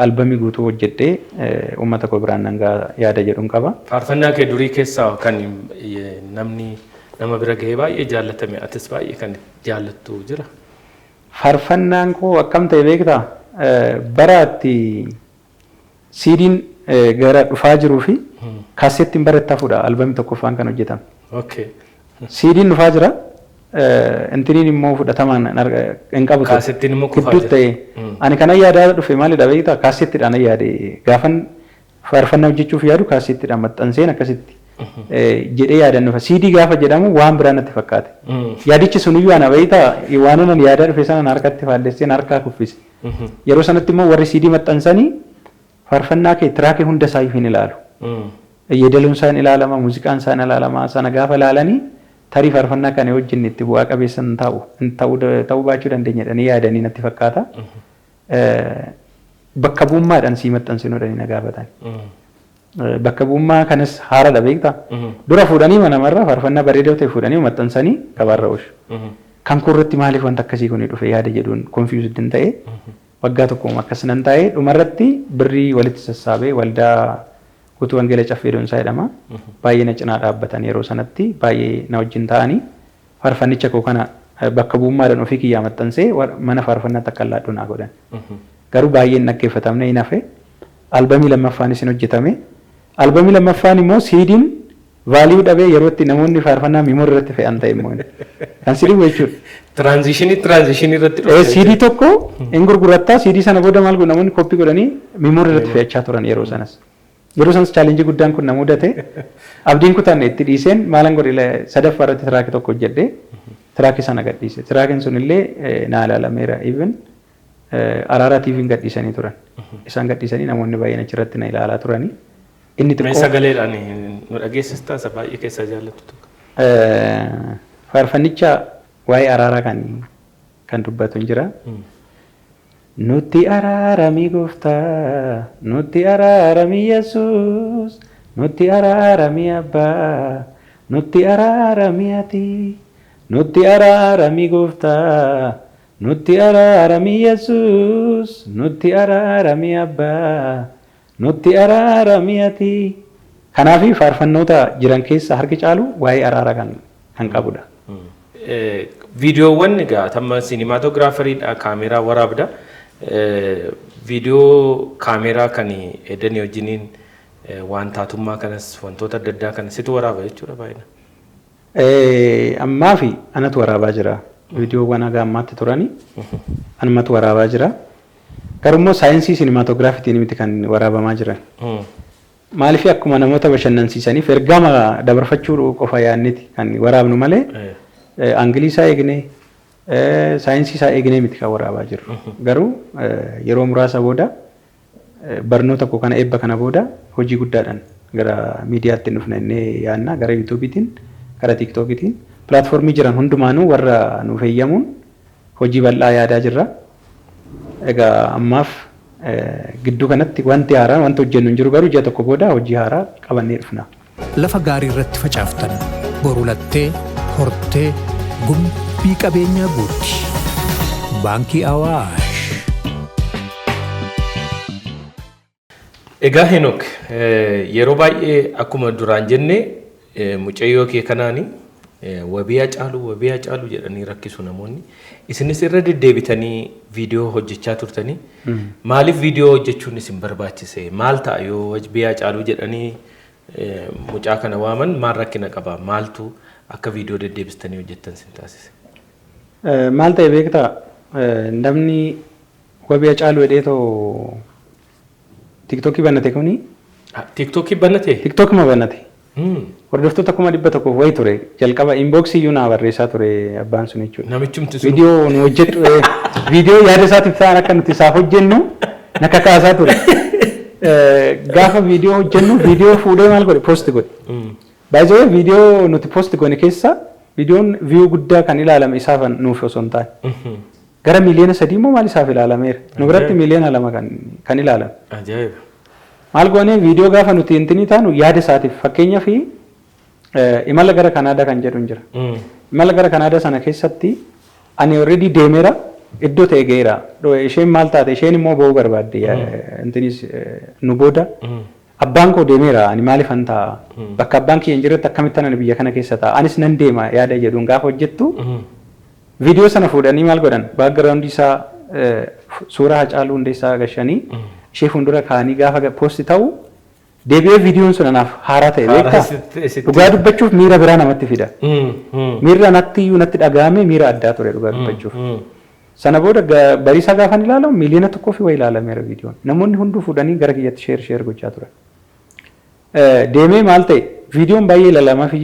albamii guutuu hojjedhee uummata koo biraan nan ga'a yaada jedhuun qaba. Faarfannaa kee durii keessaa kan namni nama bira gahee baay'ee jaallatame, atis baay'ee kan jaallattu jira? Faarfannaan koo akkam ta'e beektaa? Bara itti siidiin gara dhufaa jiruu fi kaasettiin bara itti hafuudha albamii tokkoffaan kan hojjetame. Siidiin dhufaa jira. Intiniin immoo fudhatamaan hin qabu ture. Kaasettiin immoo kufaa Gidduutti jira. ta'e. Ani kanan yaadaa dhufe maalidha beektaa? Kaasettiidhaan yaade. Gaafan faarfannaa hojjechuuf yaadu kaasettiidhaan maxxanseen akkasitti jedhee yaadan dhufa. Siidii gaafa jedhamu waan biraa natti fakkaate. Yaadichi suniyyuu ana beektaa, waan anan yaadaa dhufe sana harkatti faallesseen harkaa kuffise. Yeroo sanatti immoo warri siidii maxxansanii faarfannaa kee tiraakii hunda isaayyuu hin ilaalu. Yeedaloon isaan ilaalama, muuziqaan isaan ilaalama, sana gaafa ilaalanii tarii faarfannaa kana wajjin itti bu'aa qabeessa hin ta'u, hin ta'uu ta'uu baachuu dandeenya jedhanii yaadanii natti fakkaata. Bakka bu'ummaadhaan sii maxxansinu jedhanii na gaafatan. Bakka bu'ummaa kanas haaraadha beektaa? Dura fuudhanii manamarraa faarfannaa bareedaa ta'e fuudhanii maxxansanii gabaarra oolchu. Kan koo irratti maaliif wanta akkasii kun dhufe yaada jedhuun confused hin ta'e, waggaa tokko akkas nan taa'e. Dhumarratti birrii walitti sassaabee, waldaa Guutuu Wangeela Caffee Doonsaa jedhama. Baay'ee na cinaa dhaabbatan, yeroo sanatti baay'ee na wajjin ta'anii faarfannicha koo kana bakka bu'ummaadhaan ofii kiyyaa maxxansee mana faarfannaatti akka laadhu naa godhan. Garuu baay'een hin dhaggeeffatamne, hin hafe. Albamii lammaffaanis hin hojjetame. Albamii lammaffaan immoo siidiin value dhabee yeroo itti namoonni faarfannaa memory irratti fe'an ta'e immoo kan si dhibu jechuudha. Transition irratti dhufe. Siidii tokko hin gurgurattaa, siidii sana booda maal godhu? Namoonni copy godhanii memory irratti fe'achaa turan yeroo sanas. Yeroo sanas challenge guddaan kun na mudate. Abdiin kutanne, itti dhiiseen. Maalan godhe? Sadaffaa irratti tiraakii tokko hojjedhee tiraakii sana gadhiise. Tiraakiin sun illee naa ilaalameera, even Araaraa TV'n gadhiisanii turan. Isaan gadhiisanii namoonni baay'een achirratti na ilaalaa turanii. Inni Mee xiqqoo sagaleedhaan nu dhageessistaa isa baay'ee keessaa jaallattu tokko? Faarfannicha waa'ee araaraa kan dubbatu hin jira. Nutti araarami Gooftaa, nutti araarami Yesuus, nutti araarami Abbaa, nutti araarami ati, nutti araarami Gooftaa, nutti araarami Yesuus, nutti araarami Abbaa, nutti araarami ati. Kanaafi faarfannoota jiran keessa harki caalu waa'ee araaraa kan qabudha. Viidiyoowwan egaa tamma cinematographer iidha, kaameeraa waraabda. Viidiyoo kaameeraa kan Edeni wajjiniin waan taatummaa kanas, wantoota adda addaa kana situ waraaba jechuudha baay'ina. Ammaa fi anatu waraabaa jira. Viidiyoowwan haga ammaatti turani anumatu waraabaa jira. Garuu immoo saayinsii cinematography tiin miti kan waraabamaa jiran. Maaliif, akkuma namoota bashannansiisaniif ergama dabarfachuu qofa yaadniti kan waraabnu malee angle isaa eegnee, saayinsii isaa eegnee miti kan waraabaa jirru. Garuu yeroo muraasa booda, barnoota koo kana eebba kana booda, hojii guddaadhaan gara miidiyaatti dhufna innee yaadna, gara yuutuubiitiin, gara tiiktookiitiin, platform jiran hundumaanuu warra nuuf eeyyamuun hojii bal'aa yaadaa jirra. Egaa ammaaf gidduu kanatti wanti haaraan wanti hojjennu hin jiru, garuu ji'a tokko booda hojii haaraa qabannee dhufna. Lafa gaarii irratti facaaftan boru lattee hortee gumbii qabeenyaa guutti. Baankii Awaash. Egaa Henook, yeroo baay'ee akkuma duraan jenne mucayyoo kee kanaani Wabii Hacaaluu, Wabii Hacaaluu jedhanii rakkisu namoonni. Isinis irra deddeebitanii viidiyoo hojjechaa turtanii. Maaliif viidiyoo hojjechuun isin barbaachise? Maal ta'a yoo Wabii Hacaaluu jedhanii mucaa kana waaman, maal rakkina qaba? Maaltu akka viidiyoo deddeebistanii hojjettan isin taasise? Maal ta'e beektaa? Namni Wabii Hacaaluu jedhee too tiiktookii banate kuni Tiiktookii banate? Tiiktookuma banate. Hordoftoota 100,000 wayi ture. Jalqaba inbox iyyuu naa barreessaa ture abbaan sun jechuudha. Namichumti sun. Viidiyoo nu hojjedhu, viidiyoo yaada isaatiif ta'an akka nuti isaaf hojjennu na kakaasaa ture. Gaafa viidiyoo hojjennu viidiyoo fuudhee maal godhe? Post godhe. Baay'ee viidiyoo nuti post goone keessa viidiyoon view guddaa kan ilaalame isaaf nuuf osoo hin taane. Gara 3 miiliyoona immoo maal isaaf ilaalameera. Nu biratti 2 miiliyoona kan ilaalame. Ajaa'iba. Maal goonee, viidiyoo gaafa nuti intinii taanu yaada isaatiif, fakkeenyaaf, imala gara Kanaadaa kan jedhu hin jira. Imala gara Kanaadaa sana keessatti ani already deemeera, iddoo ta'e ga'eera. Isheen maal taate, isheen immoo ba'uu barbaadde intinis nu booda. Abbaan koo deemeera, ani maaliifan ta'a? Bakka abbaan kiyya hin jirretti akkamittan ani biyya kana keessa ta'a? Anis nan deema yaada jedhuun gaafa hojjettu, viidiyoo sana fuudhanii maal godhan? Background isaa suuraa Hacaaluu Hundeessaa gashanii ishee fuuldura kaa'anii gaafa post ta'u, deebi'ee viidiyoon sun anaaf haaraa ta'e, beektaa? Dhugaa dubbachuuf miira biraa namatti fida. Miirri natti iyyuu natti dhaga'ame miira addaa ture, dhugaa dubbachuuf. Sana booda bariisaa gaafan ilaalamu 1.1 miliyoona fi wayi ilaalameera viidiyoon. Namoonni hunduu fuudhanii gara kiyyatti share share gochaa turan. Deemee maal ta'e, viidiyoon baay'ee ilaalamaa fi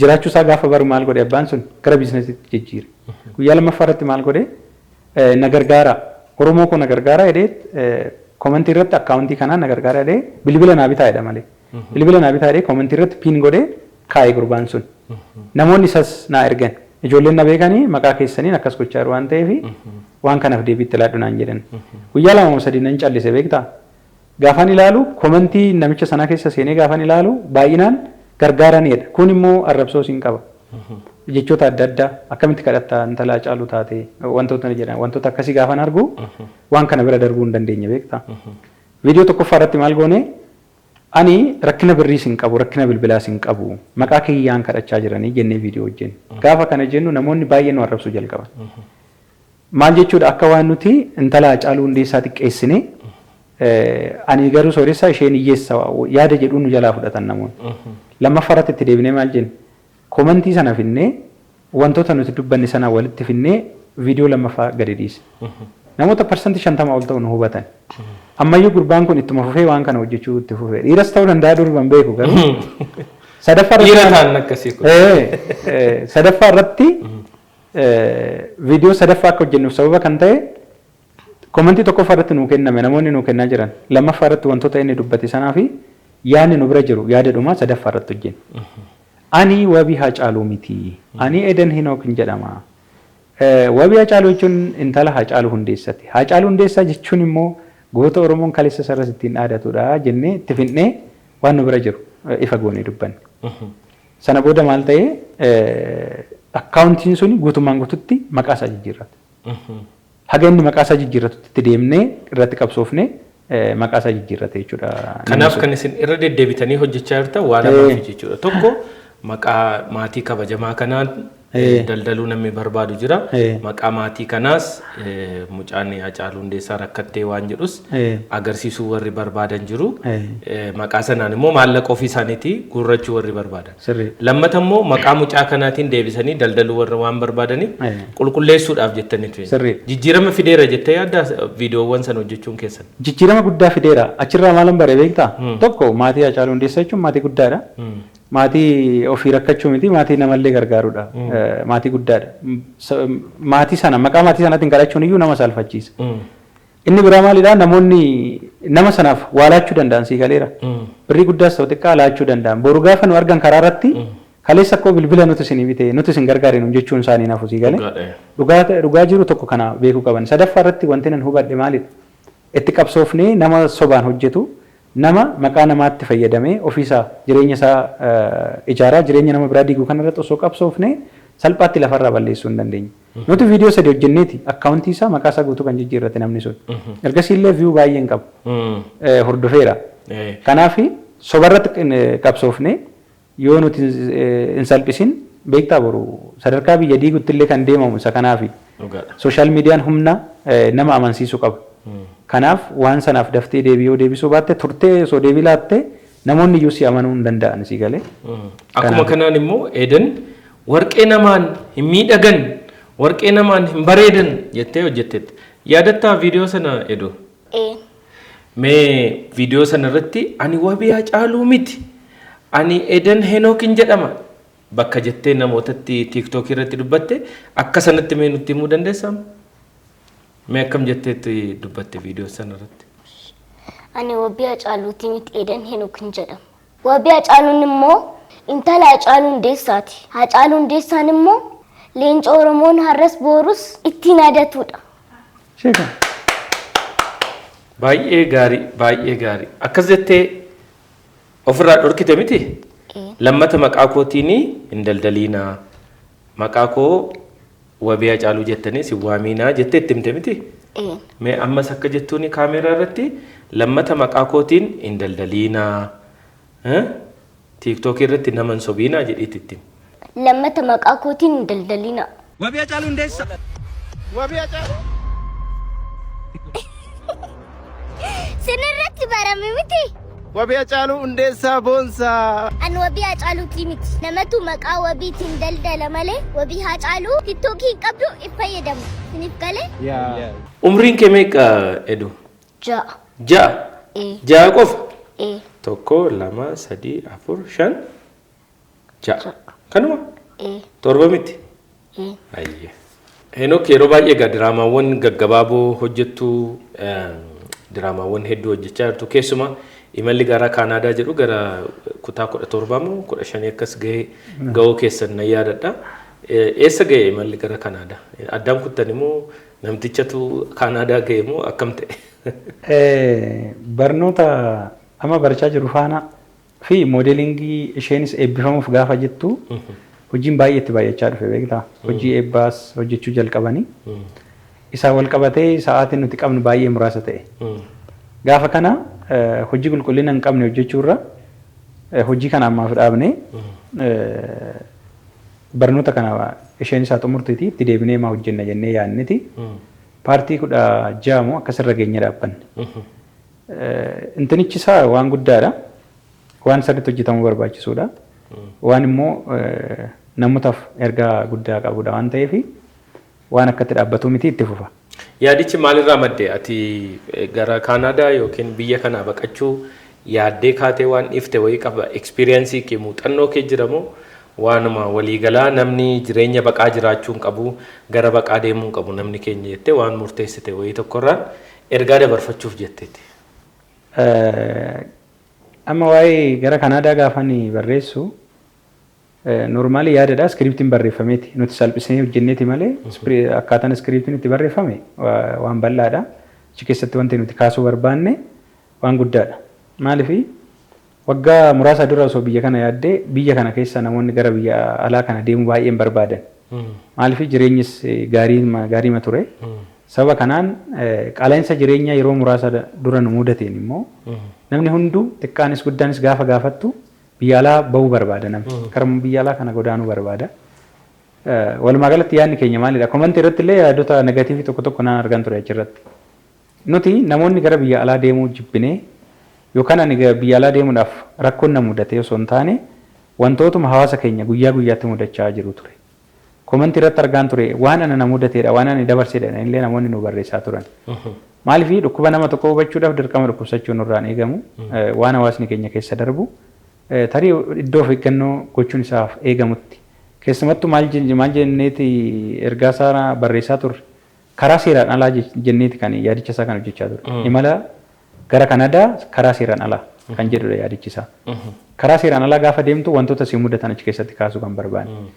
jiraachuu isaa gaafa baru, maal godhe, abbaan sun gara businessiitti jijjiire. Guyyaa lammaffaa irratti maal godhe, "Na gargaara, Oromoo koo, na gargaara" jedhee, commentii irratti accountii kanaan "Na gargaara" jedhee, "Bilbila naa bitaa" jedha malee. "Bilbila naa bitaa" jedhee commentii irratti pin godhee kaa'e gurbaan sun. Namoonni isas naa ergan. Ijoolleen na beekanii, "Maqaa keessaniin akkas gochaa jiru waan ta'eef waan kanaaf deebiitti laadhu" naan jedhan. Guyyaa 2 moo 3 nan callise, beektaa? Gaafan ilaalu, commentii namicha sanaa keessa seenee gaafan ilaalu, baay'inaan gargaaranidha. Kun immoo arrabsoo siin qaba. Jechoota adda addaa, "Akkamitti kadhattaa, intala Hacaaluu taate?" wantoota jedhan, wantoota akkasii gaafan argu, waan kana bira darbuu hin dandeenye, beektaa? Viidiyoo tokkoffaa irratti maal goone? Ani rakkina birriis hin qabu, rakkina bilbilaas hin qabu, maqaa kiyyaan kadhachaa jiranii jennee viidiyoo hojjenne. Gaafa kana jennu namoonni baay'een nu arrabsuu jalqaban. Maal jechuudha, akka waan nuti intala Hacaaluu Hundeessaa xiqqeessine, ani garuu sooressa, isheen hiyyeessa yaada jedhuun nu jalaa fudhatan namoonni. Lammaffaa irratti itti deebinee maal jenne? Commentii sana finnee, wantoota nuti dubbanne sana walitti finnee, viidiyoo lammaffaa gadi dhiise. Namoota 50% ol ta'u nu hubatan. Ammayyuu gurbaan kun ittuma fufee waan kana hojjechuu itti fufee. Dhiiras ta'uu danda'a, durban beeku garuu. Sadaffaa Dhiira ta'an akkasii kun. Sadaffaa irratti, viidiyoo sadaffaa akka hojjennuuf sababa kan ta'e, commentii tokkoffaa irratti nuu kenname, namoonni nuu kennaa jiran, lammaffaa irratti wantoota inni dubbate sanaa fi yaadni nu bira jiru yaada dhumaa sadaffaa irratti hojjenne. Ani Wabii Hacaaluu miti. Ani Eden Hinook hin jedhama. Wabii Hacaaluu jechuun intala Hacaaluu Hundeessati. Hacaaluu Hundeessaa jechuun immoo goota Oromoon kaleessa sarara ittiin dhaadatudha jennee itti finnee waan nu bira jiru ifa goonee dubbanne. Sana booda maal ta'ee, accountiin suni guutummaan guututti maqaa isaa jijjiirrate. Haga inni maqaa isaa jijjiirratutti itti deemnee irratti qabsoofnee maqaa isaa jijjiirrate jechuudha. Kanaaf kan isin irra deddeebitanii hojjechaa jirtan waa lamaaf jechuudha. Tokko, maqaa maatii kabajamaa kanaan daldaluu namni barbaadu jira. Maqaa maatii kanaas mucaan Hacaaluu Hundeessaa rakkattee waan jedhus agarsiisuu warri barbaadan jiru. Maqaa sanaan immoo maallaqa ofii isaaniitii guurrachuu warri barbaadan. Lammata immoo maqaa mucaa kanaatiin deebisanii daldaluu warra waan barbaadaniif qulqulleessuudhaaf jettaniitu. Jijjiirama fideera jettee yaaddaa viidiyoowwan sana hojjechuun keessan? Jijjiirama guddaa fideera. Achirraa maalan bare, beektaa? Tokko, maatii Hacaaluu Hundeessaa jechuun maatii guddaadha. Maatii ofii rakkachuu miti, maatii namallee gargaarudha. Maatii guddaadha. Maatii sana maqaa maatii sanaatiin kadhachuun iyyuu nama saalfachiisa. Inni biraa maalidhaa, namoonni nama sanaaf waa laachuu danda'an, sii galeera. Birrii guddaas ta'u xiqqaa laachuu danda'an. Boru gaafa nu argan karaa irratti, "Kaleessa akkoo bilbila nuti isinii bite, nuti isin gargaare" nuun jechuun isaanii nafu, sii galee. Dhugaa dhugaa jiru tokko kana beekuu qaban. Sadaffaa irratti wanti nan hubadhe maalidha? Itti qabsoofnee nama sobaan hojjetu, nama maqaa namaatti fayyadamee ofiisaa jireenya isaa ijaaraa jireenya nama biraa diiguu kanarratti osoo qabsoofnee salphaatti lafarraa balleessuu hin dandeenye. Nuti viidiyoo sadi hojjenneeti accountii isaa maqaa isaa guutuu kan jijjiirrate namni sun. Ergasii illee view baay'ee hin qabu. Hordofeera. Kanaaf sobarratti qabsoofne yoo nuti hin salphisin, beektaa, boru sadarkaa biyya diigutti illee kan deemamu isa kanaafi. Social mediaan humna nama amansiisuu qaba. Kanaaf waan sanaaf daftee deebii yoo deebisuu baatte, turtee osoo deebii laatte, namoonni iyyuu si amanuu hin danda'an, si galee. Akkuma kanaan immoo Eden "Warqee namaan hin miidhagan, warqee namaan hin bareedan" jettee hojjetteetti. Yaadattaa viidiyoo sana, Edu? Ee. Mee viidiyoo sana irratti "Ani Wabii Hacaaluu miti. Ani Eden Henookin jedhama" bakka jettee namootatti TikTokii irratti dubbatte, akka sanatti mee nutti himuu dandeessaa? Mee akkam jetteetti dubbatte viidiyoo sana irratti? Ani Wabii Hacaaluutii miti, Eden Henookin jedhama. Wabii Hacaaluun immoo intala Hacaaluu Hundeessaati. Hacaaluu Hundeessaan immoo leenca Oromoon har'as boorus ittiin yaadatudha. Sheeka. Baay'ee gaarii, baay'ee gaarii. Akkas jettee ofirraa dhorkite miti? Lammata maqaa kootiin hin daldaliinaa. Maqaa koo Wabii Hacaaluu jettanii si waamiinaa jettee itti himte miti? Mee ammas akka jettuuni kaameeraa irratti, lammata maqaa kootiin hin daldaliinaa. TikTokii irratti nama hin sobiinaa jedhiitti itti himi. Lammata maqaa kootiin hin daldaliinaa. Wabii Hacaaluu Hundeessaa. Wabii Hacaaluu. Sinirratti barame miti. Wabii Hacaaluu Hundeessaa Boonsaa. Ani Wabii Hacaaluutii miti. Namatu maqaa Wabiitiin daldala malee Wabii Hacaaluu TikTokii hin qabdu, hin fayyadamu. Siniif galee? Umriin kee meeqa, Edu? 6. 6? Ee. 6 qofa? Ee. Tokko, lama, sadii, afur, shan, ja'a. Kanuma? Ee. 7 miti? Ee. Ayyee. Henook, yeroo baay'ee egaa diraamaawwan gaggabaaboo hojjettu, diraamaawwan hedduu hojjechaa jirtu. Keessumaa imalli gara Kaanaadaa jedhu gara kutaa 17 moo 15 akkas gahee gahuu keessan nan yaadadha. Eessa gahe imalli gara Kaanaadaa? Addaan kuttan immoo namtichatu Kaanaadaa gahe moo akkam ta'e? Barnoota amma barachaa jiru faana fi moodeelingii isheenis eebbifamuuf gaafa jettu hojiin baay'ee itti baay'achaa dhufe, beektaa. Hojii eebbaas hojjechuu jalqabanii. Isaan wal qabatee sa'aatiin nuti qabnu baay'ee muraasa ta'e. Gaafa kana hojii qulqullina hin qabne hojjechuurra hojii kana ammaaf dhaabnee barnoota kana isheen isaa xumurtiiti itti deebinee maa hojjenna jennee yaadneti. Paartii 16 moo akkasirra geenye dhaabbanne. Intinichi isaa waan guddaadha. Waan sirriitti hojjetamuu barbaachisuudha. Waan immoo namootaaf ergaa guddaa qabudha waan ta'eef waan akkatti dhaabbatu miti, itti fufa. Yaadichi maalirraa madde? Ati gara Kaanaadaa yookiin biyya kanaa baqachuu yaaddee kaatee waan dhiifte wayii qaba? Experience kee, muuxannoo kee jira moo waanuma waliigalaa namni jireenya baqaa jiraachuu hin qabu, gara baqaa deemuu hin qabu namni keenya jettee waan murteessite wayii tokkorraan ergaa dabarfachuuf jetteeti? Amma waa'ee gara Kanaadaa gaafan barreessu normally yaadadha, iskiriiptiin barreeffameeti. Nuti salphisnee hojjenneeti malee akkaataan iskiriiptiin itti barreeffame waan bal'aadha. Achi keessatti wanti nuti kaasuu barbaanne waan guddaadha. Maaliif, waggaa muraasa dura osoo biyya kana yaaddee biyya kana keessa namoonni gara biyya alaa kana deemuu baay'ee hin barbaadan. Maaliif, jireenyis gaariima ture. Sababa kanaan qaala'insa jireenyaa yeroo muraasa dura nu mudateen immoo namni hunduu xiqqaanis guddaanis gaafa gaafattu biyya alaa bahuu barbaada namni. Karuma biyya alaa kana godaanuu barbaada. Walumaa galatti yaadni keenya maalidha? Komantii irratti illee yaadota negative tokko tokko naan argan ture achirratti. Nuti namoonni gara biyya alaa deemuu jibbinee yookaan ani biyya alaa deemuudhaaf rakkoon na mudatee osoo hin taane wantootuma hawaasa keenya guyyaa guyyaatti mudachaa jiru ture. Komantii irratti argaan ture, waan ana na mudateedha, waan ani dabarseedha illee namoonni nu barreessaa turan. Maaliif, dhukkuba nama tokko hubachuudhaaf dirqama dhukkubsachuu nurraan eegamu, waan hawaasni keenya keessa darbu tarii iddoo of eeggannoo gochuun isaaf eegamutti. Keessumattuu maal jenneeti ergaa isaa barreessaa turre? Karaa seeraan alaa jenneeti kan yaadicha isaa kan hojjechaa ture. Imala gara Kanaadaa karaa seeraan alaa kan jedhudha yaadichi isaa. Karaa seeraan alaa gaafa deemtu wantoota si mudatan achi keessatti kaasuu kan barbaanne.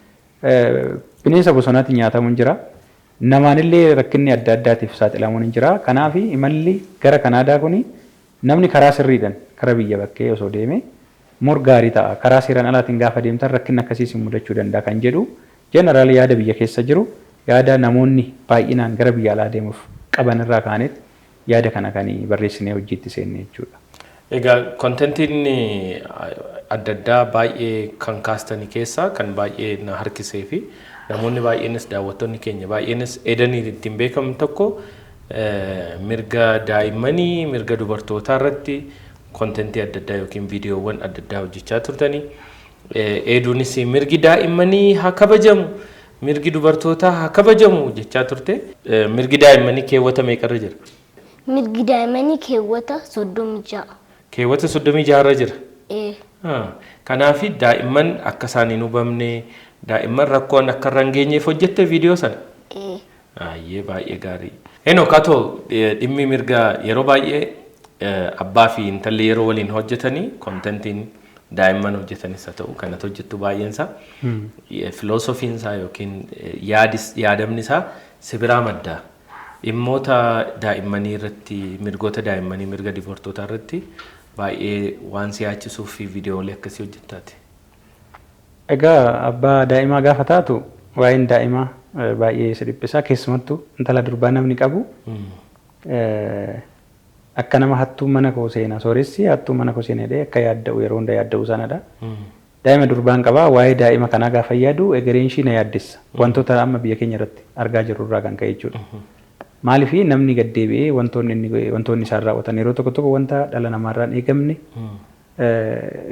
Bineensa bosonaatiin nyaatamuun jira. Namaanillee rakkinni adda addaatiif saaxilamuun hin jira. Kanaaf imalli gara Kanaadaa kuni namni karaa sirriidhaan kara biyya bakkee osoo deeme more gaarii ta'a. Karaa seeraan alaatiin gaafa deemtan rakkinni akkasii si mudachuu danda'a kan jedhu general yaada biyya keessa jiru, yaada namoonni baay'inaan gara biyya alaa deemuuf qaban irraa kaanetti yaada kana kan barreessinee hojiitti seenne jechuudha. Egaa kontentiin adda addaa baay'ee kan kaastanii keessaa kan baay'ee na harkisee fi namoonni baay'eenis, daawwattoonni keenya baay'eenis edanii ittiin beekamu tokko mirga daa'immanii, mirga dubartootaa irratti kontentii adda addaa yookiin viidiyoowwan adda addaa hojjechaa turtanii. Eeduunis mirgi daa'immanii haa kabajamu, mirgi dubartootaa haa kabajamu jechaa turte. Mirgi daa'immanii keewwata meeqarra jira? Mirgi daa'immanii keewwata 36. Keewwata 36rra jira. Ee. Kanaaf daa'imman akka isaan hin hubamne, daa'imman rakkoon akka irra hin geenyeef hojjette viidiyoo sana. Ee. Baay'ee baay'ee gaarii. Henook, atoo dhimmi mirga yeroo baay'ee abbaa fi intalli yeroo waliin hojjetanii kontentiin daa'imman hojjetanis haa ta'u kanatu hojjettu baay'een isaa filoosofiin isaa yookiin yaadamni isaa si biraa madda. Dhimmoota daa'immanii irratti, mirgoota daa'immanii, mirga dubartootaa irratti baay'ee waan si yaachisuu fi viidiyoolee akkasii hojjettaati. Egaa abbaa daa'imaa gaafa taatu waa'een daa'imaa baay'ee si dhiphisa. Keessumattuu intala durbaa namni qabu akka nama hattuu mana koo seena, sooressi hattuu mana koo seena jedhee akka yaadda'u yeroo hunda yaadda'u sanadha. Daa'ima durbaan qabaa, waa'ee daa'ima kanaa gaafa yaadu egereen ishii na yaaddessa. Wantoota amma biyya keenya irratti argaa jirru irraa kan ka'e jechuudha. Maaliif namni gad deebi'ee wantoonni inni wantoonni isaan raawwatan yeroo tokko tokko wanta dhala namaarraa hin eegamne,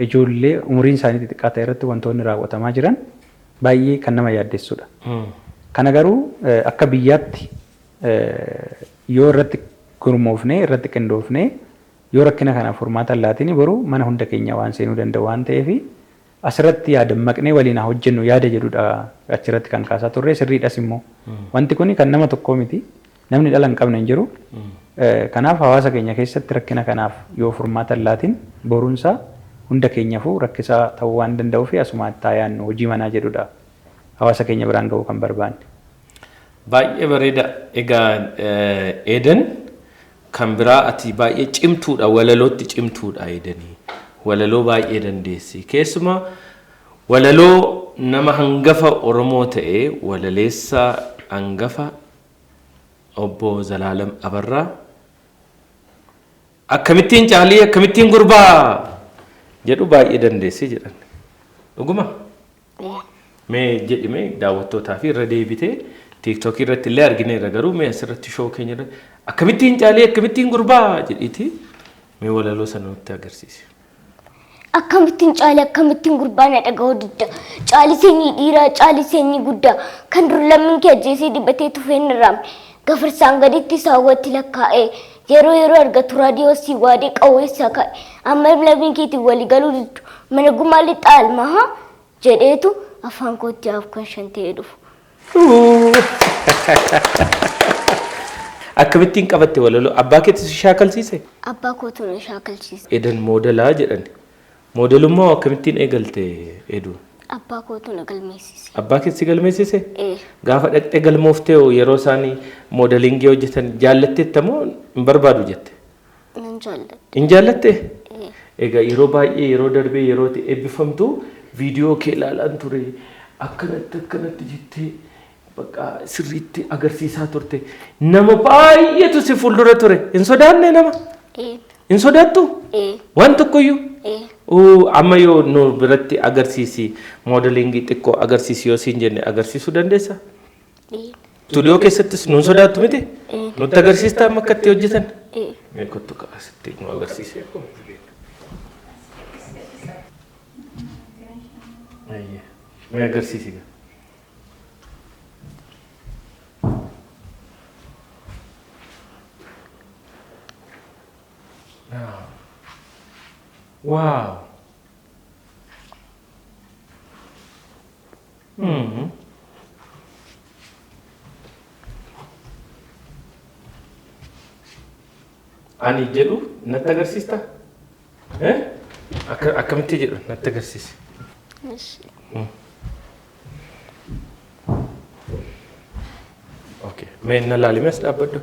ijoollee umuriin isaanii xixiqqaa ta'e irratti wantoonni raawwatamaa jiran baay'ee kan nama yaaddessudha. Kana garuu akka biyyaatti yoo irratti gurmoofnee, irratti qindoofnee, yoo rakkina kanaaf furmaata hin laatin, boru mana hunda keenya waan seenuu danda'u waan ta'eef asirratti yaadammaqnee waliin haa hojjennu yaada jedhudha achirratti kan kaasaa turre. Sirriidhas immoo, wanti kun kan nama tokkoo miti, namni dhala hin qabne hin jiru. Kanaaf hawaasa keenya keessatti rakkina kanaaf yoo furmaata hin laatin boruunsaa hunda keenyaafuu rakkisaa ta'uu waan danda'uu fi asuma itti haa yaadnu hojii manaa jedhudha hawaasa keenya biraan ga'uu kan barbaanne. Baay'ee bareeda. Egaa Eeden, kan biraa ati baay'ee cimtuudha, walalootti cimtuudha Eedanii. Walaloo baay'ee dandeessi. Keessumaa walaloo nama hangafa Oromoo ta'e, walaleessaa hangafa obbo Zalaalam Abarraa, "Akkamittiin caalii akkamittiin gurbaa" jedhu baay'ee dandeessi jedhan. Dhuguma? Mee jedhime daawwattootaa fi irra deebitee. TikTokii irratti illee argineerra, garuu mee asirratti show keenya irratti "Akkamittiin caalii akkamittiin gurbaa" jedhiiti mee walaloo sana nutti agarsiisi. Akkamittiin caali akkamittiin gurbaa na dhaga'uu didda. Caali sanyii dhiiraa, caali sanyii guddaa, kan dur lammiin kee ajjeesee dibatee tufee hin irraamne. Gafarsaan gaditti saawwatti lakkaa'ee yeroo yeroo argatu raadiyoo sii waadee qawweessaa ka'e. Amma lammiin keetiin walii galuu diddu, mana gumaa lixxa almahaa jedheetu afaan kootti kan shan ta'ee dhufu. Akkamittiin qabatte walaloo? Abbaa keetti si shaakalsiise? Abbaa kootu na shaakalchiise. Edan moodelaa jedhan. Moodelummaa akkamittiin eegalte, Edu? Abbaa kootu na galmeessise. Abbaa keetti si galmeessise? Ee. Gaafa dhaqxee galmooftee hoo, yeroo isaan modelingii hojjetan jaallatteetta moo hin barbaadu jette? Nan jaalladha. Hin jaallatte? Ee. Egaa yeroo baay'ee yeroo darbee yeroo itti eebbifamtu viidiyoo kee ilaalaan ture, akkanatti akkanatti jettee bakka sirriitti agarsiisaa turte. Nama baay'eetu si fuuldura ture. Hin sodaanne nama? Ee. Hin sodaattu? Ee. Waan tokkoyyuu? Ee. Uu, amma yoo nu biratti agarsiisi, modelingii xiqqoo agarsiisi yoo siin jenne agarsiisuu dandeessa? Ee. Stuudiyoo keessattis nuun sodaattu miti? Ee. Nutti agarsiistaa amma akka itti hojjetan? Ee. Mee kottu asitti nu agarsiisi. Ayyee. Mee agarsiisi gaa. Wow. Ani jedhu natti agarsiista? Eh? Akka akkamitti jedhu natti agarsiisi. Ishi. Okay. Mee na laalime, as dhaabbadhu.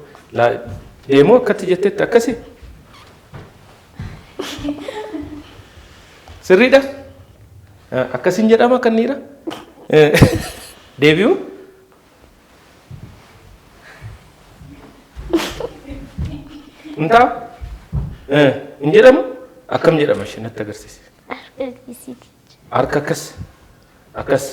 Deemuu akkatti jettetti akkasi? Sirriidha? Akkasiin jedhama kan dhiira? Deebi'u? Hin taa'u? Hin jedhamu? Akkam jedhama ishee natti agarsiisi. Harka. Harka akkas. Akkas.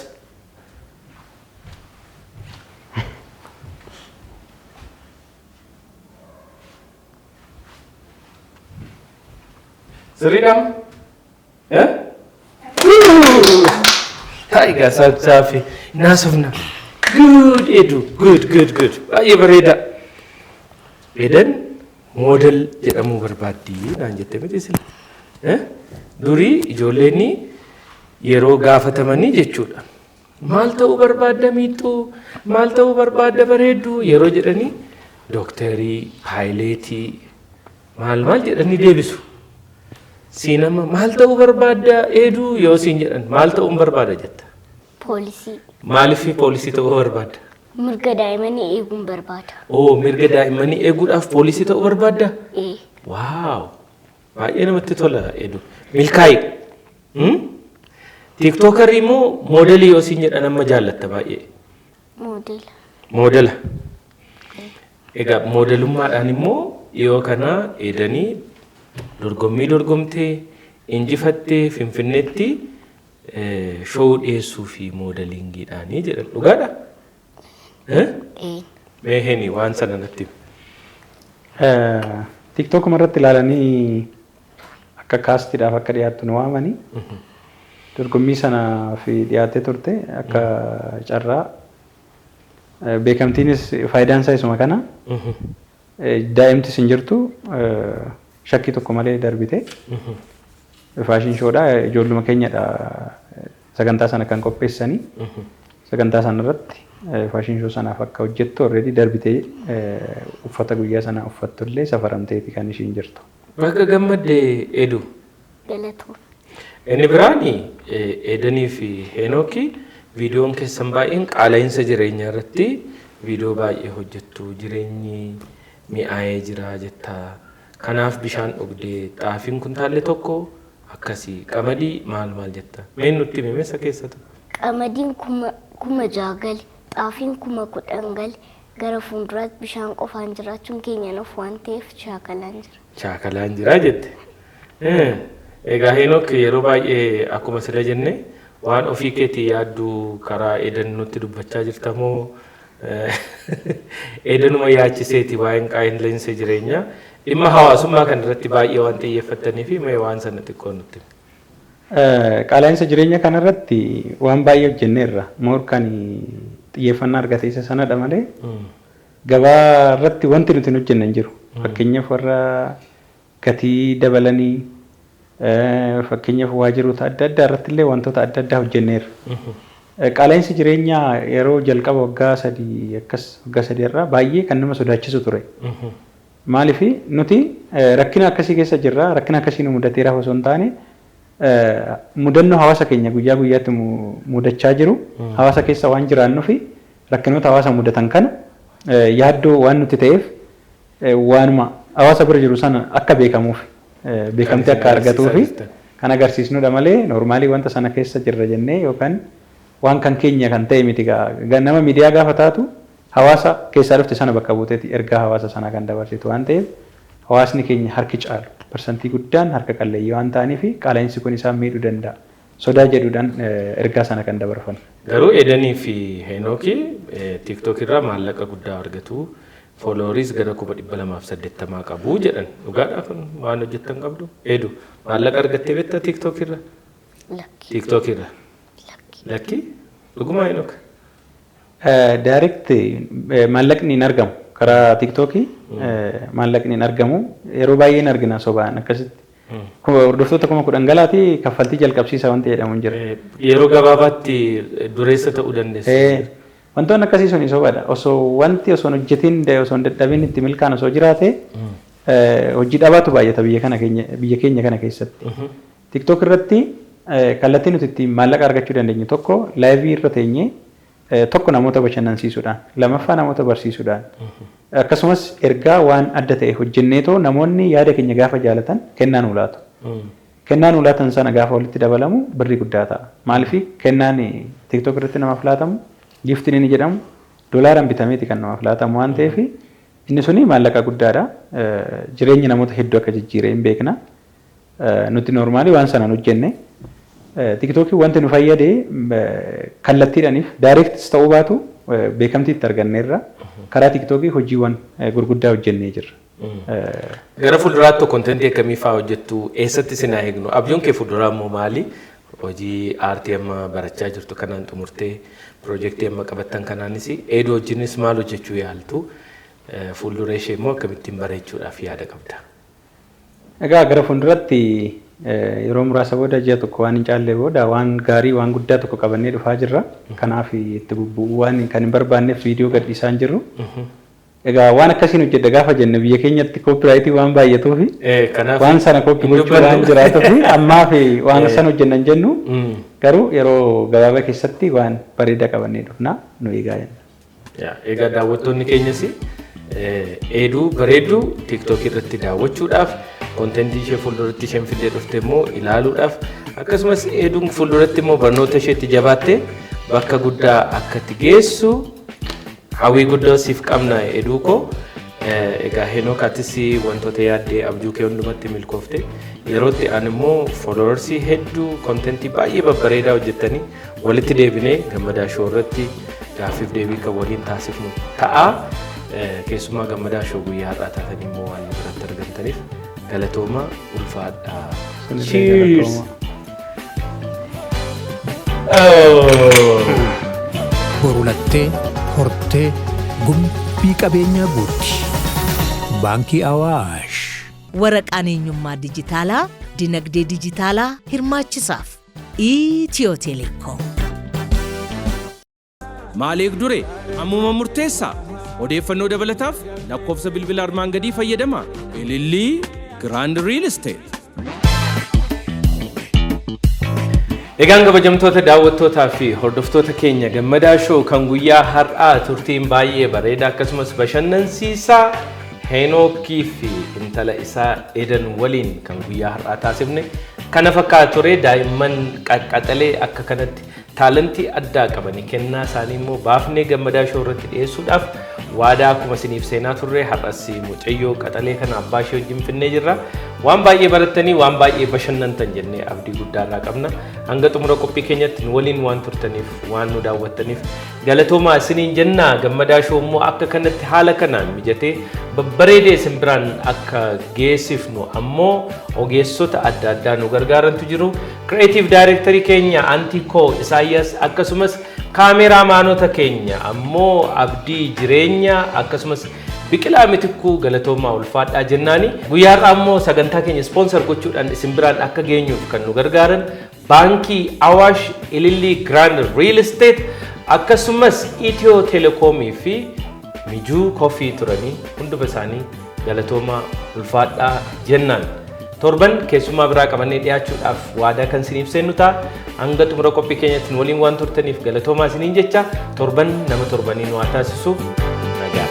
Sirriidhaa? Eh? Taayigaa saafi naasofna. Good, Edu. Good, good, good. Baay'ee bareeda. Edan model jedhamuu barbaaddi naan jette miti sila? Eh? Durii ijoolleen yeroo gaafatamanii jechuudha. "Maal ta'uu barbaadda miixuu? Maal ta'uu barbaadda bareedduu?" yeroo jedhanii dooktarii, paayileetii, maal maal jedhanii deebisu. Siin amma "Maal ta'uu barbaadda Eeduu?" yoo siin jedhan, "Maal ta'uun barbaada?" jetta? Poolisii. Maaliif poolisii ta'uu barbaadda? Mirga daa'immanii eeguun barbaada. Oo, mirga daa'immanii eeguudhaaf poolisii ta'uu barbaadda? Ee. Wow! Baay'ee namatti tola, Eedu. Milkaa'i. Tiiktookarii immoo moodelii yoo siin jedhan amma jaallatta baay'ee? Moodela. Moodela. Egaa moodelummaadhaan immoo dhiyoo kana Eedanii dorgommii dorgomtee injifattee Finfinneetti show dhiyeessuu fi moodeliingiidhaanii jedhan, dhugaadha? Ee. Mee heni waan sana natti himi. Tiiktookuma irratti ilaalanii akka kaastiidhaaf akka dhiyaattu nu waamanii, dorgommii sanaaf dhiyaattee turte. Akka carraa beekamtiinis faayidaan isaa isuma kana. Daa'imtis hin jirtu, shakkii tokko malee darbite. Fashion showdha, ijoolluma keenyadha sagantaa sana kan qopheessanii. Sagantaa sana irratti fashion show sanaaf akka hojjettu already darbitee, uffata guyyaa sana uffattullee safaramteeti kan ishiin jirtu. Baga gammadde, Eedu. Galatoon. Inni biraani Eedanii fi Heenooki, viidiyoon keessan baay'een qaala'insa jireenyaa irratti viidiyoo baay'ee hojjettu. Jireenyi mi'aayee jira jetta. Kanaaf bishaan dhugdee, xaafiin kuntaalli tokko akkasii, qamadii maal maal jetta. Mee nutti himi isa keessatu. Qamadiin 6000 gale, xaafiin 10,000 gale, gara fuulduraatti bishaan qofaan jiraachuun keenya nuuf waan ta'eef shaakalaan jira. Shaakalaan jira jette. Egaa Heenook, yeroo baay'ee akkuma sila jenne waan ofii keetii yaaddu karaa Eedan nutti dubbachaa jirta moo Eedanuma yaachiseeti waa'een qaala'insa jireenyaa? Dhimma hawaasummaa kan irratti baay'ee waan xiyyeeffattanii fi mee waan sana xiqqoo nutti himi. Qaala'insa jireenya kanarratti waan baay'ee hojjenneerra. More kan xiyyeeffannaa argate isa sanadha malee gabaa irratti wanti nuti hin hojjenne hin jiru. Fakkeenyaaf warra gatii dabalanii, fakkeenyaaf waajjiroota adda addaa irratti illee wantoota adda addaa hojjenneerra. Qaala'insi jireenyaa yeroo jalqaba waggaa 3 akkas, waggaa 3 irraa baay'ee kan nama sodaachisu ture. Maaliif nuti rakkina akkasii keessa jirra, rakkina akkasii nu mudateera osoo hin taane, mudannoo hawaasa keenya guyyaa guyyaatti mudachaa jiru hawaasa keessa waan jiraannuu fi rakkinoota hawaasa mudatan kana yaaddoo waan nuti ta'eef, waanuma hawaasa bira jiru sana akka beekamuuf, beekamtii akka argatuu fi kan agarsiisnudha malee normally wanta sana keessa jirra jennee yookaan waan kan keenya kan ta'e miti. Nama miidiyaa gaafa taatu hawaasa keessaa dhufte sana bakka buuteeti ergaa hawaasa sanaa kan dabarsitu waan ta'eef, hawaasni keenya harki caalu parsantii guddaan harka qalleeyyii waan ta'aniif qaala'insi kun isaan miidhuu danda'a sodaa jedhuudhaan ergaa sana kan dabarfannu. Garuu Eedanii fi Heenooki TikTok irraa maallaqa guddaa argatu. Followeriis gara 280,000 qabu jedhan. Dhugaadhaa kun? Waan hojjettan qabdu? Eedu, maallaqa argattee beektaa TikTok irra? Lakki. TikTok irra? Lakki. Lakki? Dhugumaa, Heenook? Direct maallaqni hin argamu. Karaa TikTokii maallaqni hin argamu. Yeroo baay'ee hin argina sobaan akkasitti. Hordoftoota 10,000 galaati kaffaltii jalqabsiisa wanti jedhamu hin jira. Yeroo gabaabaatti dureessa ta'uu dandeessu. Wantoonni akkasii suni sobadha. Osoo wanti osoo hin hojjetin, osoo hin dadhabin itti milkaan osoo jiraate, hojii dhabaatu baay'ata biyya keenya kana keessatti. TikTok irratti kallattii nuti ittiin maallaqa argachuu dandeenyu tokko live irra teenyee, tokko namoota bashannansiisuudhaan, lamaffaa namoota barsiisuudhaan, akkasumas ergaa waan adda ta'e hojjenneetoo namoonni yaada keenya gaafa jaalatan kennaa nuu laatu. Kennaa nuu laatan sana gaafa walitti dabalamu birrii guddaa ta'a. Maaliif kennaan TikTok irratti namaaf laatamu, giftiin inni jedhamu, doolaaraan bitameeti kan namaaf laatamu waan ta'eef, inni suni maallaqa guddaadha. Jireenya namoota hedduu akka jijjiire hin beekna. Nuti normally waan sanaan hojjenne. TikTokiin wanti nu fayyade kallattiidhaaniif directis ta'uu baatu beekamtii itti arganneerra. Karaa TikTokii hojiiwwan gurguddaa hojjennee jirra. Gara fuulduraatti contentii akkamii fa'aa hojjettu? Eessatti isin haa eegnu? Abjuun kee fuulduraa immoo maali? Hojii aartii amma barachaa jirtu kanaan xumurtee, piroojeektii amma qabattan kanaanis Eeduu wajjinis maal hojjechuu yaaltu? Fuuldura ishee immoo akkamittiin bareechuudhaaf yaada qabda? Egaa gara fuulduratti yeroo muraasa booda, ji'a tokko waan hin caalle booda, waan gaarii, waan guddaa tokko qabannee dhufaa jirra. Kanaaf itti bubbu'uu waan kan hin barbaanneef viidiyoo gadhiisaa hin jirru. Egaa waan akkasiin hojjedha gaafa jenne biyya keenyatti copyrightii waan baay'atuufi waan sana copy gochuu waan jiraatuufi ammaa fi waan sana hojjenna hin jennu, garuu yeroo gabaabaa keessatti waan bareedaa qabannee dhufna, nu eegaa jenna. Yaa, egaa daawwattoonni keenyas Eeduu bareedduu TikTok irratti daawwachuudhaaf, contentii ishee fuulduratti isheen fiddee dhufte immoo ilaaluudhaaf, akkasumas Eeduun fuulduratti immoo barnoota isheetti jabaattee bakka guddaa akka itti geessu hawwii guddaa siif qabna, Eeduu koo. Egaa Henook, atis wantoota yaaddee abjuu kee hundumatti milkoofte, yerootti aan immoo followersii hedduu, contentii baay'ee babbareedaa hojjettanii walitti deebinee Gammadaa Show irratti gaaffiif deebii kan waliin taasifnu ta'a. Keessumaa Gammadaa Show guyyaa har'aa taatanii immoo waan nu biratti argamtaniif galatooma, ulfaadhaa. Isinillee Cheers! galatooma. Oh. Borulattee hortee gumbii qabeenyaa guutti. Baankii Awaash. Waraqaan eenyummaa dijitaalaa dinagdee dijitaalaa hirmaachisaaf. Itiyoo Telekoom. Maaliif dure? Ammuma murteessaa. Odeeffannoo dabalataaf lakkoofsa bilbila armaan gadii fayyadama. Ilillii Grand Real Estate. Egaan kabajamtoota daawwattootaa fi hordoftoota keenya Gammadaa Show kan guyyaa har'aa, turtiin baay'ee bareeda akkasumas bashannansiisaa Heenookii fi intala isaa Edan waliin kan guyyaa har'aa taasifne kana fakkaata ture. Daa'imman qaqqaxalee akka kanatti talentii addaa qabanii, kennaa isaanii immoo baafnee Gammadaa Show irratti dhiyeessuudhaaf waadaa akkuma isiniif seenaa turre, har'as mucayyoo qaxalee kana abbaa ishee wajjin finnee jirra. Waan baay'ee barattanii, waan baay'ee bashannantan jennee abdii guddaa irraa qabna. Hanga xumura qophii keenyatti nu waliin waan turtaniif, waan nu daawwattaniif galatoomaa isiniin jennaa. Gammadaa Show immoo akka kanatti haala kanaan mijatee babbareedee isin biraan akka geessifnu ammoo ogeessota adda addaa nu gargaarantu jiru. Creative Directorii keenya Antikoo Isaayyaas, akkasumas kaameraamaanota keenya ammoo Abdii Jireenya akkasumas Biqilaa Mitikkuu galatoomaa, ulfaadhaa jennaani. Guyyaa har'aa immoo sagantaa keenya sponsor gochuudhaan isin biraan akka geenyuuf kan nu gargaaran Baankii Awaash, Ilillii Grand Real Estate, akkasumas Itiyoo Telekoomii fi Mijuu Coffee turanii, hunduma isaanii galatoomaa, ulfaadhaa jennaan. Torban keessummaa biraa qabannee dhiyaachuudhaaf waadaa kan isiniif seennu ta'a. Hanga xumura qophii keenyatti nu waliin waan turtaniif galatoomaa isiniin jecha, torban nama torbanii nu haa taasisu. Nagaatti.